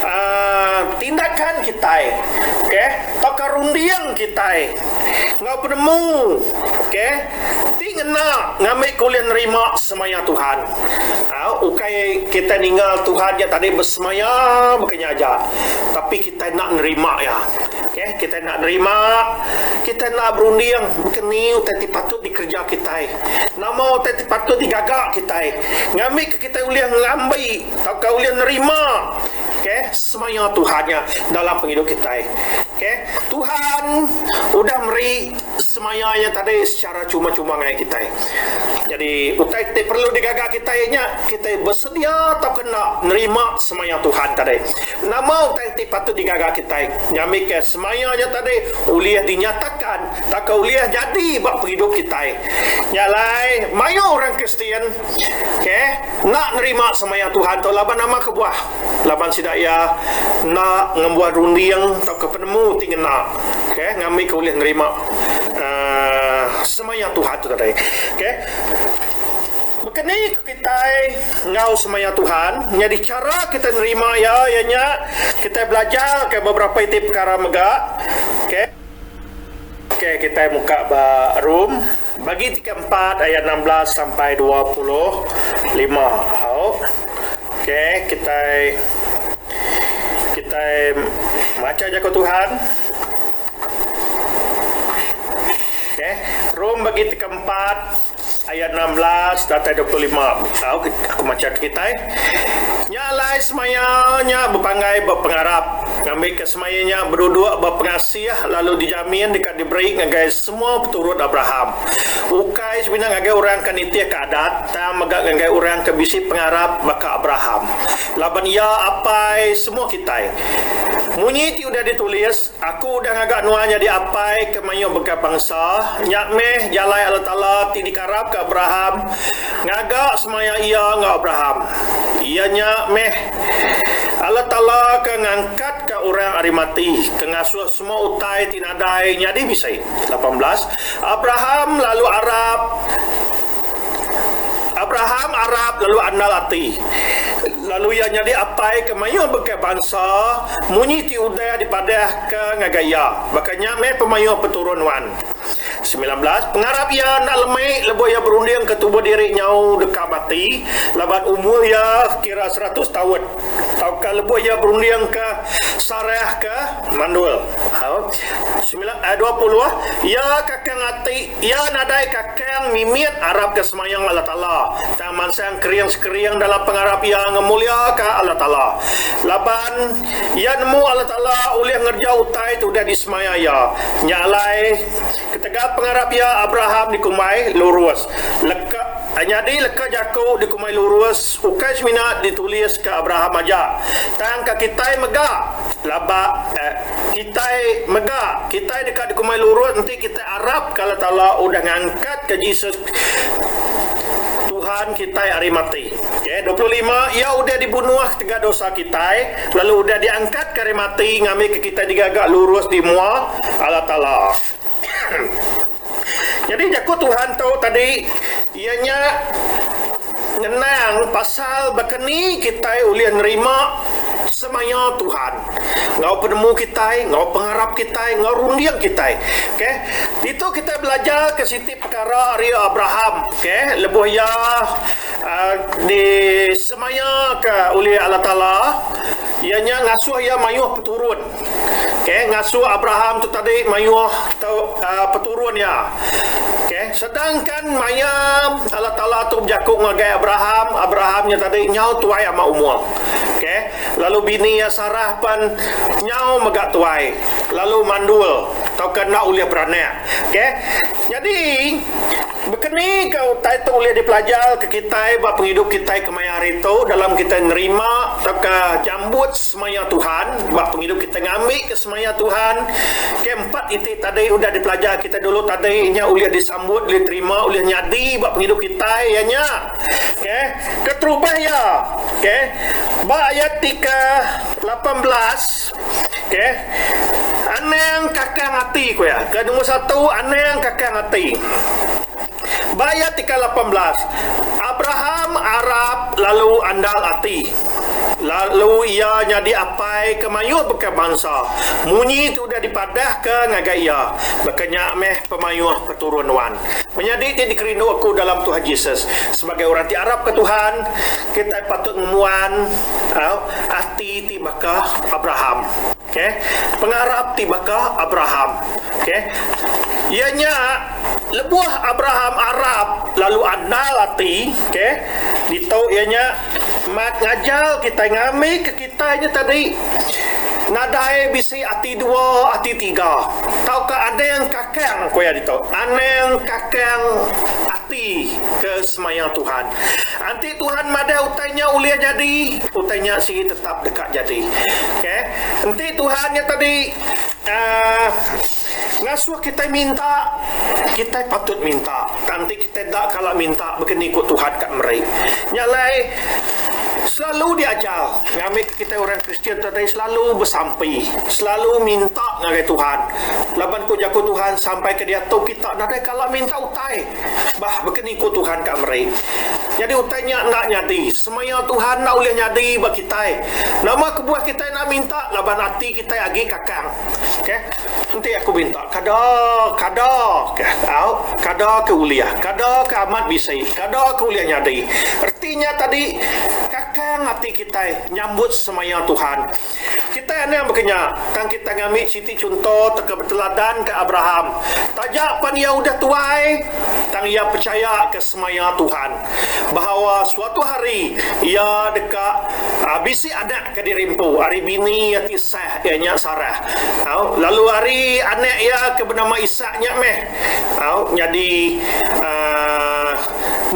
aaa tindakan kitai okay tauka runding kitai enggau penemu okay. Ti ngena ngambi ke ulih nerima semaya Tuhan. Au, ukai kitai ningal Tuhan nya tadi besemaya baka nya aja, tapi kitai enda nerima iya. Okay, kitai enda nerima, kitai enda berunding baka ni utai ti patut dikereja kitai, nama utai ti patut digaga kitai ngambi ke kitai ulih ngambi tauka ulih nerima okay, semaya Tuhan nya dalam pengidup kitai. Okay, Tuhan udah meri. Semaya iya tadi secara cuma-cuma ngagai kitai. Nyadi utai ti perlu digaga kitai nya kitai besedia tauka enda nerima semaya Tuhan tadi. Nama utai ti patut digaga kitai ngambika semaya nya tadi ulih dinyatakan tauka ulih nyadi ba pengidup kitai. Nya alai mayuh orang Kristian ke enda nerima semaya Tuhan tu laban nama kebuah? Laban sida iya enda ngembuan runding tauka penemu ti ngena. Okay, ngambika ulih nerima uhh semaya Tuhan tu tadi. Okay. Baka ni ku kitai enggau semaya Tuhan? Nyadi chara kitai nerima iya, iya nya kitai belajarka beberapa iti pekara mega. Okay. Okay, kitai muka ba room bagi ti keempat ayat 16 sampai 25. Au. Okay, kitai kitai macha jaku Tuhan. Okay. Rom bagi ti keempat ayat 16 datai 25. Tau aku macha ke kitai. Nya alai semaya nya bepanggai ba pengarap. Ngambika semaya nya beduduk ba pengasih lalu dijamin deka diberi ngagai semua peturun Abraham. Ukai semina ngagai orang ke nitihka adat, tang mega ngagai orang ke bisi pengarap baka Abraham. Laban iya apai semua kitai. Munyi ti udah ditulis, Aku udah ngaga nuan nyadi apai ke mayuh bengkah bansa. Nya meh jalai Allah Taala ti dikarapka Abraham ngaga semaya Iya enggau Abraham. Iya nya meh Allah Taala ke ngangkatka orang ari mati, ke ngasuh semua utai ti nadai nyadi bisi. 18 Abraham lalu arap. Abraham arap lalu andal ati. Lalu iya nyadi apai ke mayuh bengkah bansa, munyi ti udah dipadahka ngagai iya, Baka nya meh pemayuh peturun nuan. 19, Pengarap iya enda lemi lebuh iya berundingka tubuh diri nyau deka mati, laban umur iya kira seratus taun, tauka lebuh iya berundingka Sarah ke mandul. 20, Iya kakang ati. Iya nadai kakang mimit arapka semayang Allah Taala, tang mansang kering-sekering dalam pengarap iya ngemuliaka Allah Taala. Laban iya nemu Allah Taala ulih ngereja utai ti udah disemaya iya. Nya alai, ketegal pengarap iya Abraham dikumbai lurus. Leka nyadi leka jaku dikumbai lurus ukai semina dituliska Abraham aja, tang ka kitai mega. Laba kitai mega, kitai deka dikumbai lurus enti kitai arapka Allah Taala udah ngangkatka Jesus Tuhan kitai ari mati. Okay, 25, Iya udah dibunuh ketegal dosa kitai, lalu udah diangkatka ari mati ngambika kitai digaga lurus di mua Allah Taala. Nyadi jaku Tuhan tu tadi iya nya ngenang pasal baka ni kitai ulih nerima. Semaya Tuhan enggau penemu kitai, enggau pengarap kitai, enggau runding kitai. Okay. Ditu kitai belajar ke siti pekara ari Abraham. Okay. Lebuh iya uh, disemayaka ulih Allah Taala, iya nya ngasuh iya mayuh peturun. Okay. Ngasuh Abraham tu tadi mayuh tau, uh, peturun iya. Okay. Sedangkan maya Allah Taala tu bejaku ngagai Abraham, Abraham nya tadi nyau tuai amat umur. Okay. Lalu bini iya Sarah pen nyau mega tuai lalu mandul tauka enda ulih beranak. Okay. Nyadi bekeni ke utai tu ulih dipelajar ke kitai ba pengidup kitai kemaya hari tu dalam kitai nerima tauka jambut semaya Tuhan ba pengidup kitai ngambi ke semaya Tuhan. Ke empat iti tadi udah dipelajar kitai dulu tadi nya ulih disambut, ulih diterima, ulih nyadi ba pengidup kitai iya nya. Okay. Keterubah iya, okay, ba ayat ti ke 18, okay, anang kakang ati ku iya. Ke nombor satu, anang kakang ati. Ba ayat ti ke 18, Abraham arap lalu andal ati. Lalu iya nyadi apai ke mayuh baka bansa. Munyi ti udah dipadahka ngagai iya, Baka nya meh pemayuh peturun nuan. Menyadi ti dikerindu aku dalam Tuhan Jesus, sebagai orang ti arapka Tuhan, kitai patut ngembuan ati ti baka Abraham. Okay. Pengarap ti baka Abraham. Okay. Iya nya, lebuh Abraham arap lalu andal ati, okay, ditu iya nya mat ngajar kitai ngambika kitai nya tadi nadai bisi ati dua, ati tiga tauka anang kakang, ku iya ditu. Anang kakang ati ke semaya Tuhan. Enti Tuhan madah utai nya ulih nyadi, utai nya sigi tetap deka jadi. Okay. Enti Tuhan nya tadi uhh ngasuh kitai minta, kitai patut minta. Tang enti kitai enda kala minta bekeni ku Tuhan ka meri. Nya alai selalu diajar ngambika kitai orang Kristian tadi selalu besampi, selalu minta ngagai Tuhan. Laban ku jaku Tuhan sampai ke diatu kita nadai kala minta utai. Bah bekeni ku Tuhan ka meri. Nyadi utai nya enda nyadi. Semaya Tuhan enda ulih nyadi ba kitai. Nama kebuah kitai enda minta laban ati kitai agi kakang. Okay. Enti aku minta kada kada ke au kada ke ulih kada ke amat bisi kada ke ulih nyadi. Reti nya tadi kakang ati kitai nyambut semaya Tuhan. Kitai anang baka nya, tang kitai ngambi siti chunto tauka beteladan ke Abraham. Taja pan iya udah tuai, tang iya pechaya ke semaya Tuhan bahawa suatu hari iya deka bisi anak ke diri empu ari bini iya ti sah, iya nya Sarah. Au, lalu ari anak iya ke benama Isak nya meh au nyadi uhh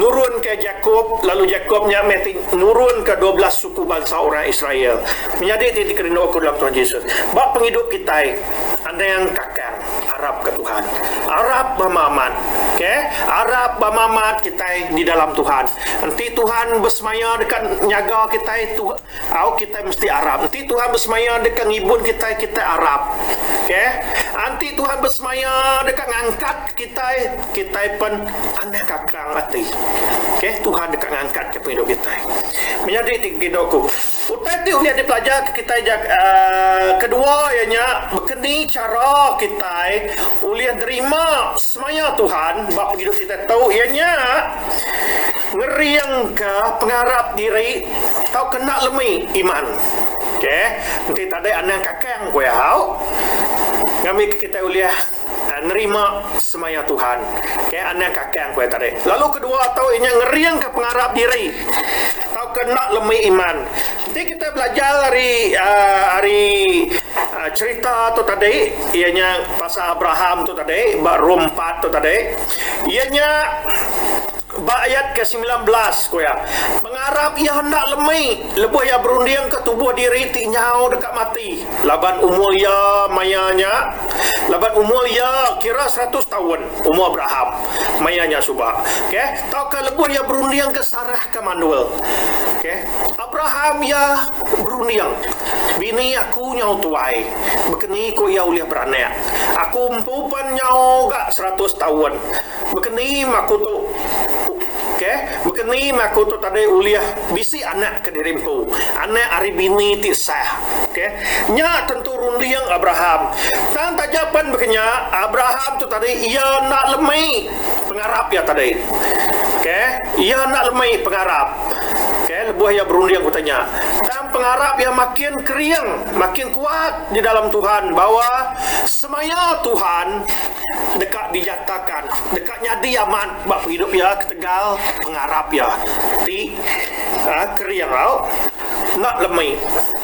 nurunka Jakop, lalu Jakop nya meh ti nurunka 12 suku bansa orang Israel. Menyadi ti dikerindu aku dalam Tuhan Jesus. Ba pengidup kitai, anang kakang arap ka Tuhan. Arap ba amat. Okay? Arap ba amat kitai di dalam Tuhan. Enti Tuhan besemaya deka nyaga kitai, tu, au kitai mesti arap. Enti Tuhan besemaya deka ngibun kitai, kitai arap. Okay? Enti Tuhan besemaya deka ngangkat kitai, kitai pen anang kakang ati. Okay? Tuhan deka ngangkat ke pengidup kitai. Menyadi ti kido ku. Utai ti ulih dipelajarka kitai kedua iya nya bekeni chara kitai ulih nerima semaya Tuhan ba pengidup kitai tu iya nya ngeringka pengarap diri tauka enda lemi iman. Okay enti tadi anang kakang ku iya au ngambika kitai ulih nerima semaya Tuhan. Okay, anang kakang ku iya tadi. Lalu kedua tu iya nya ngeringka pengarap diri tauka enda lemi iman. Enti kitai belajar ari uhh ari cherita tu tadi iya nya pasal Abraham tu tadi ba Rom 4 tu tadi iya nya Ba ayat ke 19, ku iya, Pengarap iya enda lemi lebuh iya berundingka tubuh diri ti nyau deka mati, laban umur iya maya nya, laban umur iya kira 100 taun, umur Abraham maya nya suba. Okay, tauka lebuh iya berundingka Sarah ke mandul. Okay, Abraham iya berunding, Bini aku nyau tuai, bekeni ku iya ulih beranak. Aku empu pen nyau ga 100 taun. Baka ni aku tu. Okey, baka ni meh aku tu tadi ulih bisi anak ke diri empu, anak ari bini ti sah. Okey, nya tentu runding Abraham. Tang taja pen baka nya, Abraham tu tadi iya enda lemi pengarap iya tadi. Okey, iya enda lemi pengarap. Okey, lebuh iya berunding utai nya. Tang pengarap iya makin kering, makin kuat di dalam Tuhan bawa semaya Tuhan deka dijatakan, deka nyadi amat ba pengidup iya ketegal pengarap iya ti kering au enda lemi.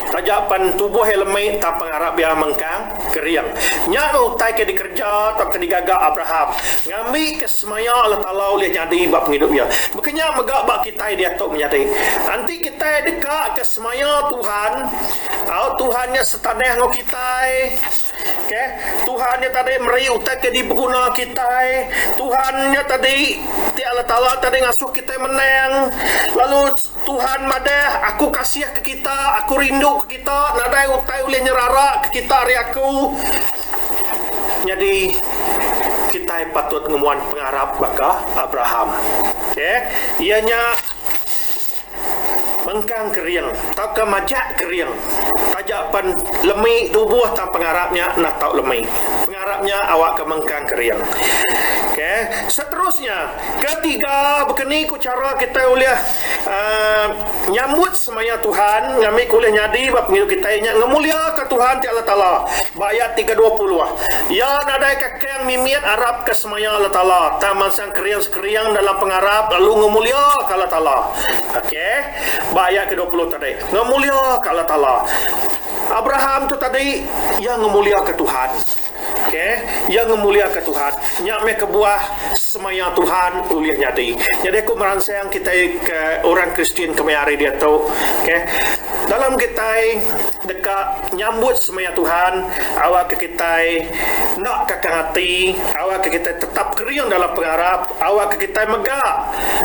Taja pen tubuh iya lemi tang pengarap iya mengkang kering. Nya meh utai ke dikereja tauka digaga Abraham ngambika semaya Allah Taala ulih nyadi ba pengidup iya. Baka nya mega ba kitai diatu menyadi. Enti kitai deka ke semaya Tuhan, au Tuhan nya setanah enggau kitai. Okay. Tuhan nya tadi meri utai ke dipeguna kitai. Tuhan nya tadi ti Allah Taala tadi ngasuh kitai menang. Lalu Tuhan madah, Aku kasih ke kita, aku rindu ke kita, nadai utai ulih nyerara ke kita ari aku. Nyadi kitai patut ngembuan pengarap baka Abraham. Okay. Iya nya Mengkang kering tauka majak kering taja pen lemi tubuh tang pengarap nya enda tau lemi. Pengarap nya awakka mengkang kering. Okay. Seterusnya, ketiga bekeni ku chara kitai ulih uhh nyambut semaya Tuhan ngambika ulih nyadi ba pengidup kitai nya ngemuliaka Tuhan ti Allah Taala. Ba ayat 3 20, Iya nadai kakang mimit arapka semaya Allah Taala tang mansang kering sekering dalam pengarap lalu ngemuliaka Allah Taala. Okey. Ba ayat ke 20 tadi. Ngemuliaka Allah Taala. Abraham tu tadi iya ngemuliaka Tuhan. Okey. Iya ngemuliaka Tuhan. Nya meh kebuah semaya Tuhan ulih nyadi. Nyadi aku meransang kitai ke orang Kristian kemaya hari diatu. Okey. Dalam kitai deka nyambut semaya Tuhan, awakka kitai enda kakang ati, awakka kitai tetap kering dalam pengarap, awakka kitai mega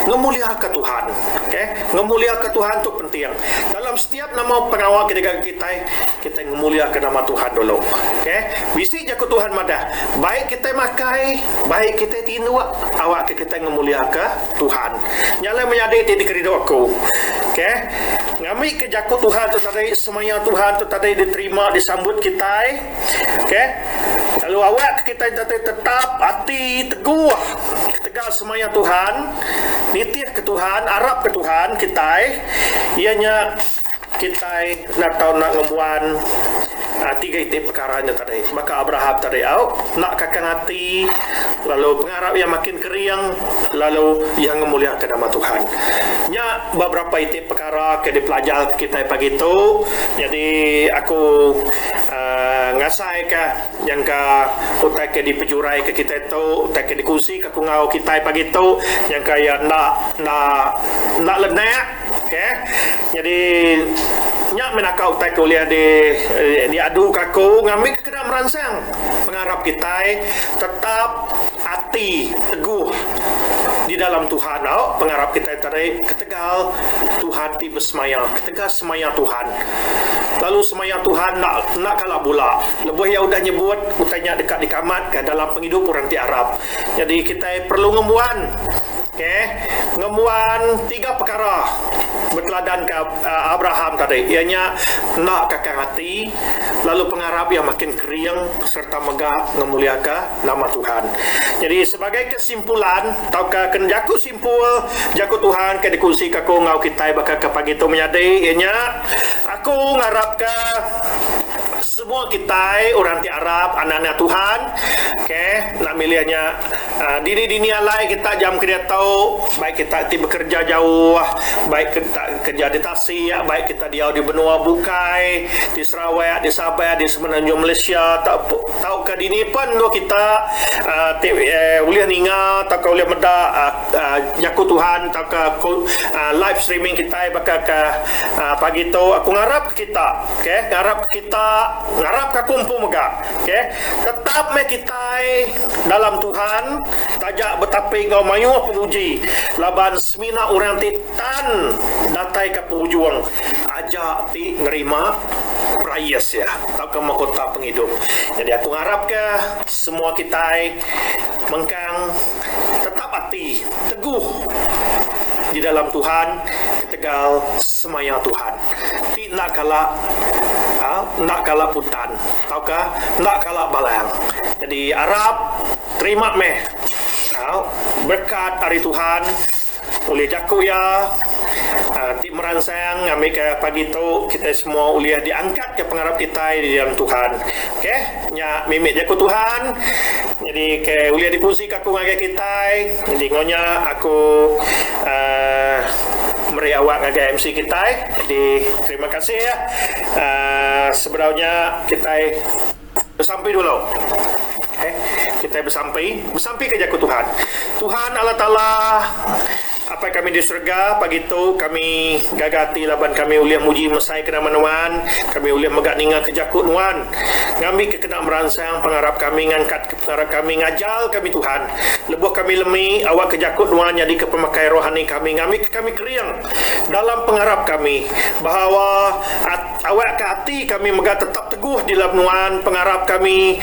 ngemuliaka Tuhan. Okey, ngemuliaka Tuhan tu penting. Dalam setiap nama pengawa ke digaga kitai, kitai ngemuliaka nama Tuhan dulu. Okey, bisi jaku Tuhan madah, baik kitai makai, baik kitai tinduk, awakka kitai ngemuliaka Tuhan. Nya alai menyadi ti dikerindu aku. Okey. Ngambika jaku Tuhan tu tadi, semaya Tuhan tu tadi diterima disambut kitai. Okey. Lalu awakka kitai tadi tetap ati teguh ketegal semaya Tuhan, nitihka Tuhan, arapka Tuhan kitai, iya nya kitai enda tau enda ngembuan tiga iti pekara nya tadi. Baka Abraham tadi au, enda kakang ati, lalu pengarap iya makin kering, lalu iya ngemuliaka nama Tuhan. Nya beberapa iti pekara ke dipelajarka kitai pagi tu. Nyadi aku uhh ngasaika nyangka utai ke dipejuraika kitai tu, utai ke dikunsika aku enggau kitai pagi tu nyangka iya enda enda enda lenak. Okay. Nyadi nya meh naka utai ke ulih di diaduka aku ngambika kena meransang pengarap kitai tetap ati teguh di dalam Tuhan au pengarap kitai tadi ketegal Tuhan ti besemaya ketegal semaya Tuhan. Lalu semaya Tuhan enda enda kala bula lebuh iya udah nyebut utai nya deka dikamatka dalam pengidup orang ti arap. Nyadi kitai perlu ngembuan. Okay. Ngembuan tiga pekara beteladanka Abraham tadi, iya nya enda kakang ati, lalu pengarap iya makin kering sereta mega ngemuliaka nama Tuhan. Nyadi sebagai kesimpulan tauka ke jaku simpul jaku Tuhan ke dikunsika aku enggau kitai baka ke pagi tu menyadi iya nya aku ngarapka semua kitai orang ti arap anak-anak Tuhan okay enda milih nya Dini-dini alai kita jam ke diatu, baik kita ti bekereja jauh, baik kita kereja di tasik, baik kita diau di benua bukai, di Sarawak, di Sabah, di Semenanjung Malaysia tauka dini pen endur kita ti ulih ninga tauka ulih meda jaku Tuhan tauka live streaming kitai baka ke pagi tu. Aku ngarap ke kita, okay, ngarap ke kita, ngarap ke aku empu mega, okay, tetap meh kitai. Dalam Tuhan, taja betapi enggau mayuh penguji, laban semina orang ti tan datai ke pengujung aja ti nerima perais iya tauka mahkota pengidup. Nyadi aku ngarapka semua kitai mengkang tetap ati teguh. di dalam Tuhan ketegal semaya Tuhan ti enda kala enda kala puntan tauka enda kala balang. Nyadi arap terima meh berekat ari Tuhan ulih jaku iya ti meransang ngambika pagi tu kitai semua ulih diangkatka pengarap kitai di dalam Tuhan. Okey nya mimit jaku Tuhan nyadi ke ulih dikunsika aku ngagai kitai. Nyadi enggau nya aku uhh meri awak ngagai MC kitai. Jadi terima kasih uhh sebedau nya kitai besampi dulu. Okey kitai besampi, besampi ke jaku Tuhan. Tuhan Allah Taala Apai kami di serega, pagi tu kami gaga ati laban kami ulih muji mesai ke nama Nuan, kami ulih mega ninga ke jaku Nuan. Ngambi ke kena meransang pengarap kami ngangkat ke pengarap kami ngajar kami Tuhan. Lebuh kami lemi, awak ke jaku Nuan nyadi ke pemakai rohani kami ngambi ke kami kering dalam pengarap kami bahawa awak ke ati kami mega tetap teguh di dalam Nuan, pengarap kami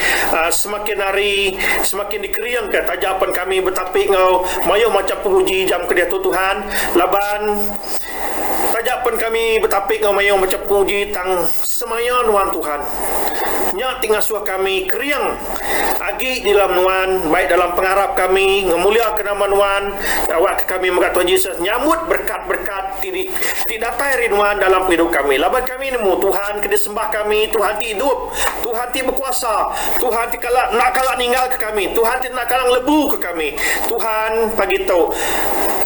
semakin hari semakin dikeringka taja pen kami betapi enggau mayuh macham penguji jam ke diatu Tuhan laban taja pen kami betapi enggau mayuh macham penguji tang semaya Nuan Tuhan nya ti ngasuh kami kering agi di dalam Nuan baik dalam pengarap kami ngemuliaka nama Nuan awakka kami mega Tuhan Jesus nyambut berkat-berkat ti ti datai ari Nuan dalam pengidup kami laban kami nemu Tuhan ke disembah kami Tuhan ti idup Tuhan ti bekuasa Tuhan ti kala enda kala ninggalka kami Tuhan ti enda kala ngelebuka kami Tuhan pagi tu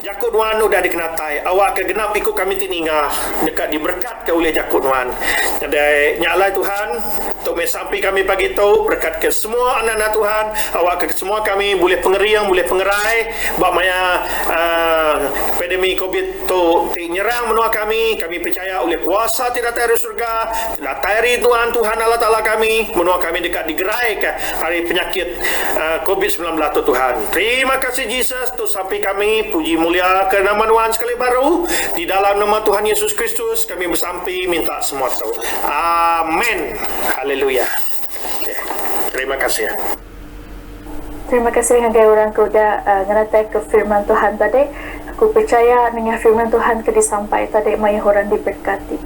jaku Nuan udah dikenatai awakka genap iku kami ti ninga deka diberekatka ulih jaku Nuan nyadi nya alai Tuhan Tu meh sampi kami pagi tu, berekatka semua anak-anak Tuhan, awakka semua kami bulih pengering, bulih pengerai ba maya uhh pandemi covid tu ti nyerang menua kami. Kami pechaya ulih kuasa ti datai ari surga, ti datai ari Tuhan, Tuhan Allah Taala kami, menua kami deka digeraika ari penyakit uhh covid 19 tu Tuhan. Terima kasih Jesus, tu sampi kami, puji mulia ke nama Nuan sekali baru, di dalam nama Tuhan Yesus Kristus kami besampi minta semua tu. Amen. Haleluya. Okay. Terima kasih. Terima kasih ngagai orang ke udah uh, ngenatai ke firman Tuhan tadi. Aku percaya nengah firman Tuhan ke disampai tadi mayuh orang diberkati.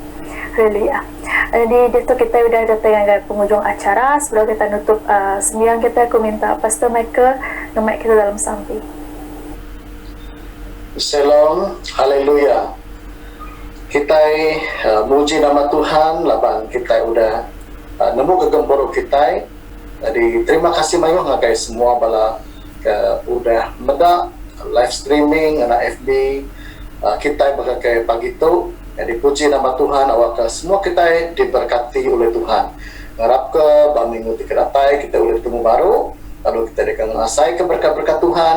Haleluya. Jadi diatu kita udah datai ngagai pengujung acara. Sebelum kita nutup uh, sembiang kita aku minta Pastor Michael ngemai kita dalam sampi. Shalom, haleluya. Kitai muji nama Tuhan laban kitai udah nemu ke gempuru kitai. Nyadi terima kasih mayuh ngagai semua bala ke udah meda live streaming ngena FB kitai baka ke pagi tu. Nyadi puji nama Tuhan awakka semua kitai diberkati ulih Tuhan. Ngarapka ba minggu ti ke datai kitai ulih betemu baru lalu kitai deka ngasaika berkat-berkat Tuhan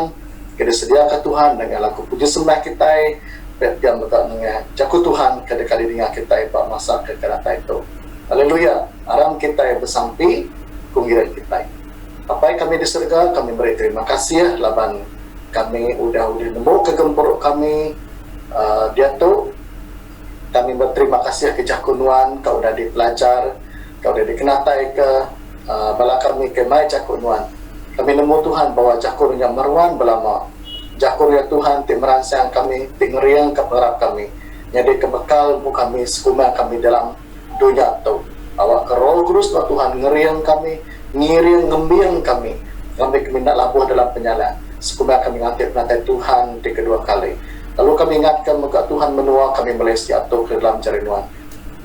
ke disediaka Tuhan nengah lagu puji sembah kitai. Pia mega nengah Jaku Tuhan ke deka didinga kitai ba masa ke datai tu. Haleluya! Aram kitai besampi ku ngiring kitai. Apai kami di serega, kami meri terima kasih laban kami udah ulih nembuka gempuru kami diatu. Kami beterima kasih ke Jaku Nuan ka udah dipelajar, ka udah dikenataika bala kami ke mai Jaku Nuan. Kami nemu Tuhan bawa Jaku Nuan nya meruan belama. Jaku Ria Tuhan ti meransang kami, ti ngeringka pengarap kami, nyadika bekal empu kami sekumang kami dalam dunya tu. Awakka Roh Kudus ba Tuhan ngering kami, ngiring ngembing kami, ngambi kami enda labuh dalam penyalah, sekumang kami nganti penatai Tuhan ti kedua kali. Lalu kami ingatka mega Tuhan menua kami Malaysia tu ke dalam jari Nuan.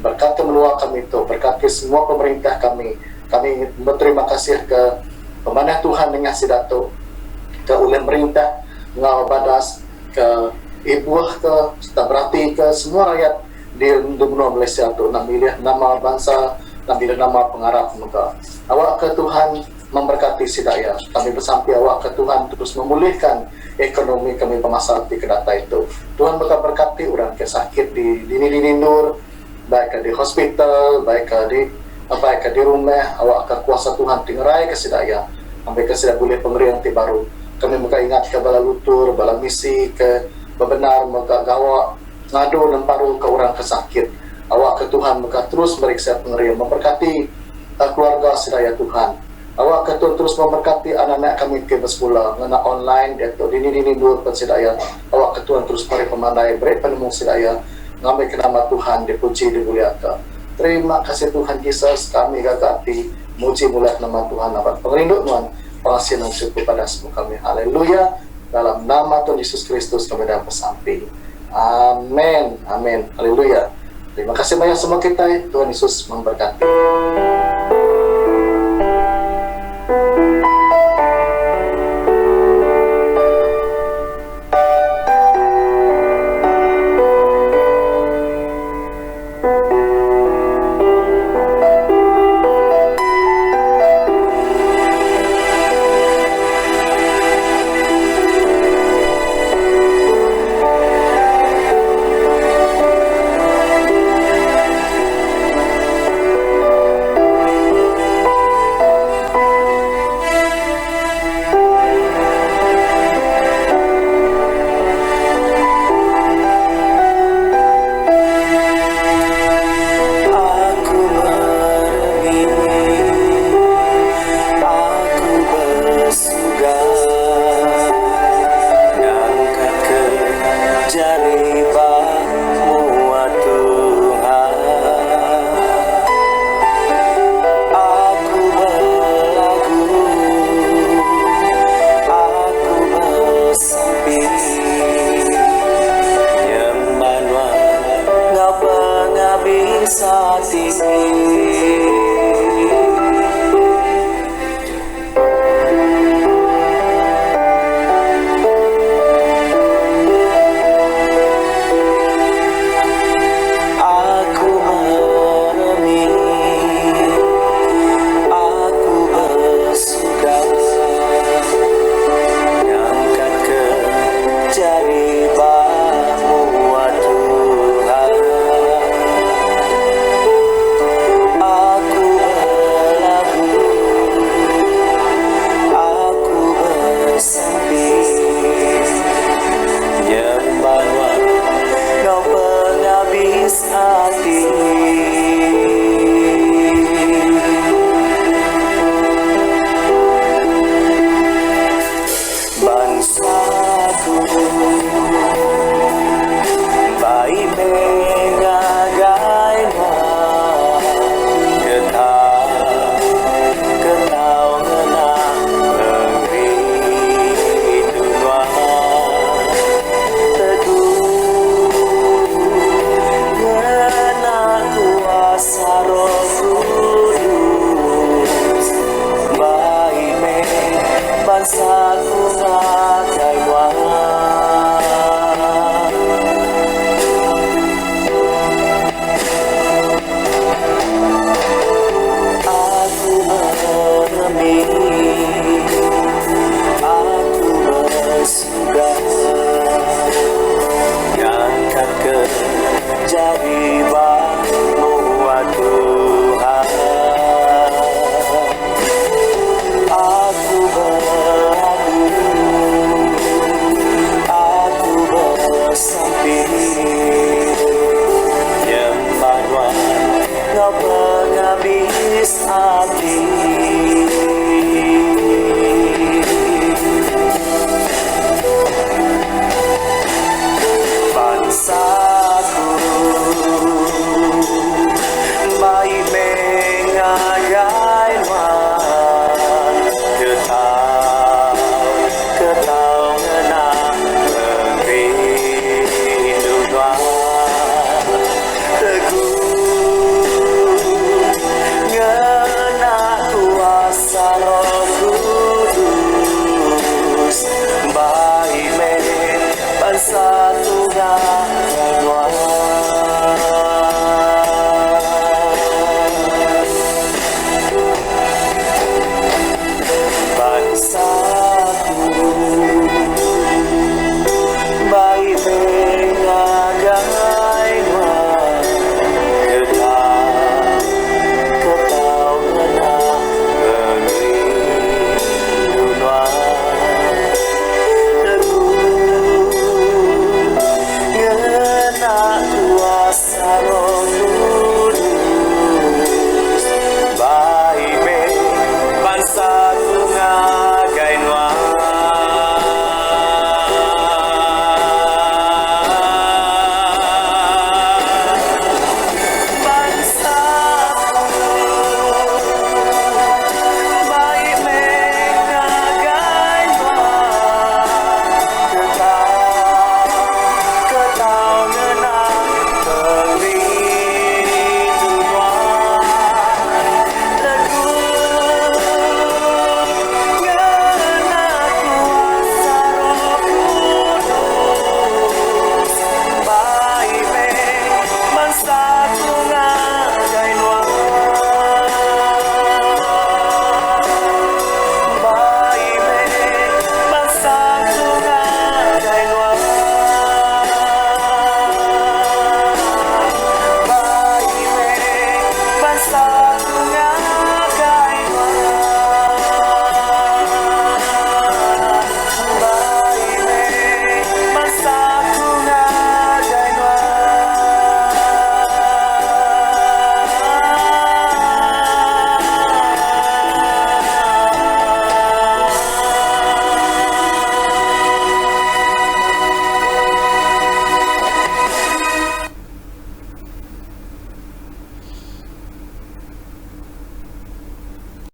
Berkatka menua kami tu, berkatka semua pemerintah kami. Kami beterima kasih ke pemanah Tuhan nengah sida tu. ke ulih merintah enggau badas ke ibuh ke sereta berati ke semua rayat di menua Malaysia tu enda milih nama bansa enda milih nama pengarap mega. Awakka Tuhan memberkati sida iya. Kami besampi awakka Tuhan terus memulihkan ekonomi kami ba masa ti ke datai tu. Tuhan mega berkati orang ke sakit di dini-dini endur baikka di hospital baikka di baikka di rumah awakka kuasa Tuhan ti ngeraika sida iya ambika sida bulih pengering ti baru. Kami mega ingatka bala lutur, bala misi ke bebendar mega gawa ngadu nemparuka orang ke sakit. Awakka Tuhan mega terus meri sida pengering memberkati keluarga sida iya Tuhan. Awakka Tuhan terus memberkati anak-anak kami ke besekula ngena online diatu dini-dini endur pen sida iya. Awakka Tuhan terus meri pemandai beri penemu sida iya ngambika nama Tuhan dipuji dimuliaka. Terima kasih Tuhan Jesus kami gaga ati muji muliaka nama Tuhan laban pengerindu nuan pengasih nuan chukup pada semua kami. Haleluya dalam nama Tuhan Jesus Kristus kami dah besampi. Amen. Amen. Haleluya. Terima kasih banyak semua kitai. Tuhan Yesus memberkati.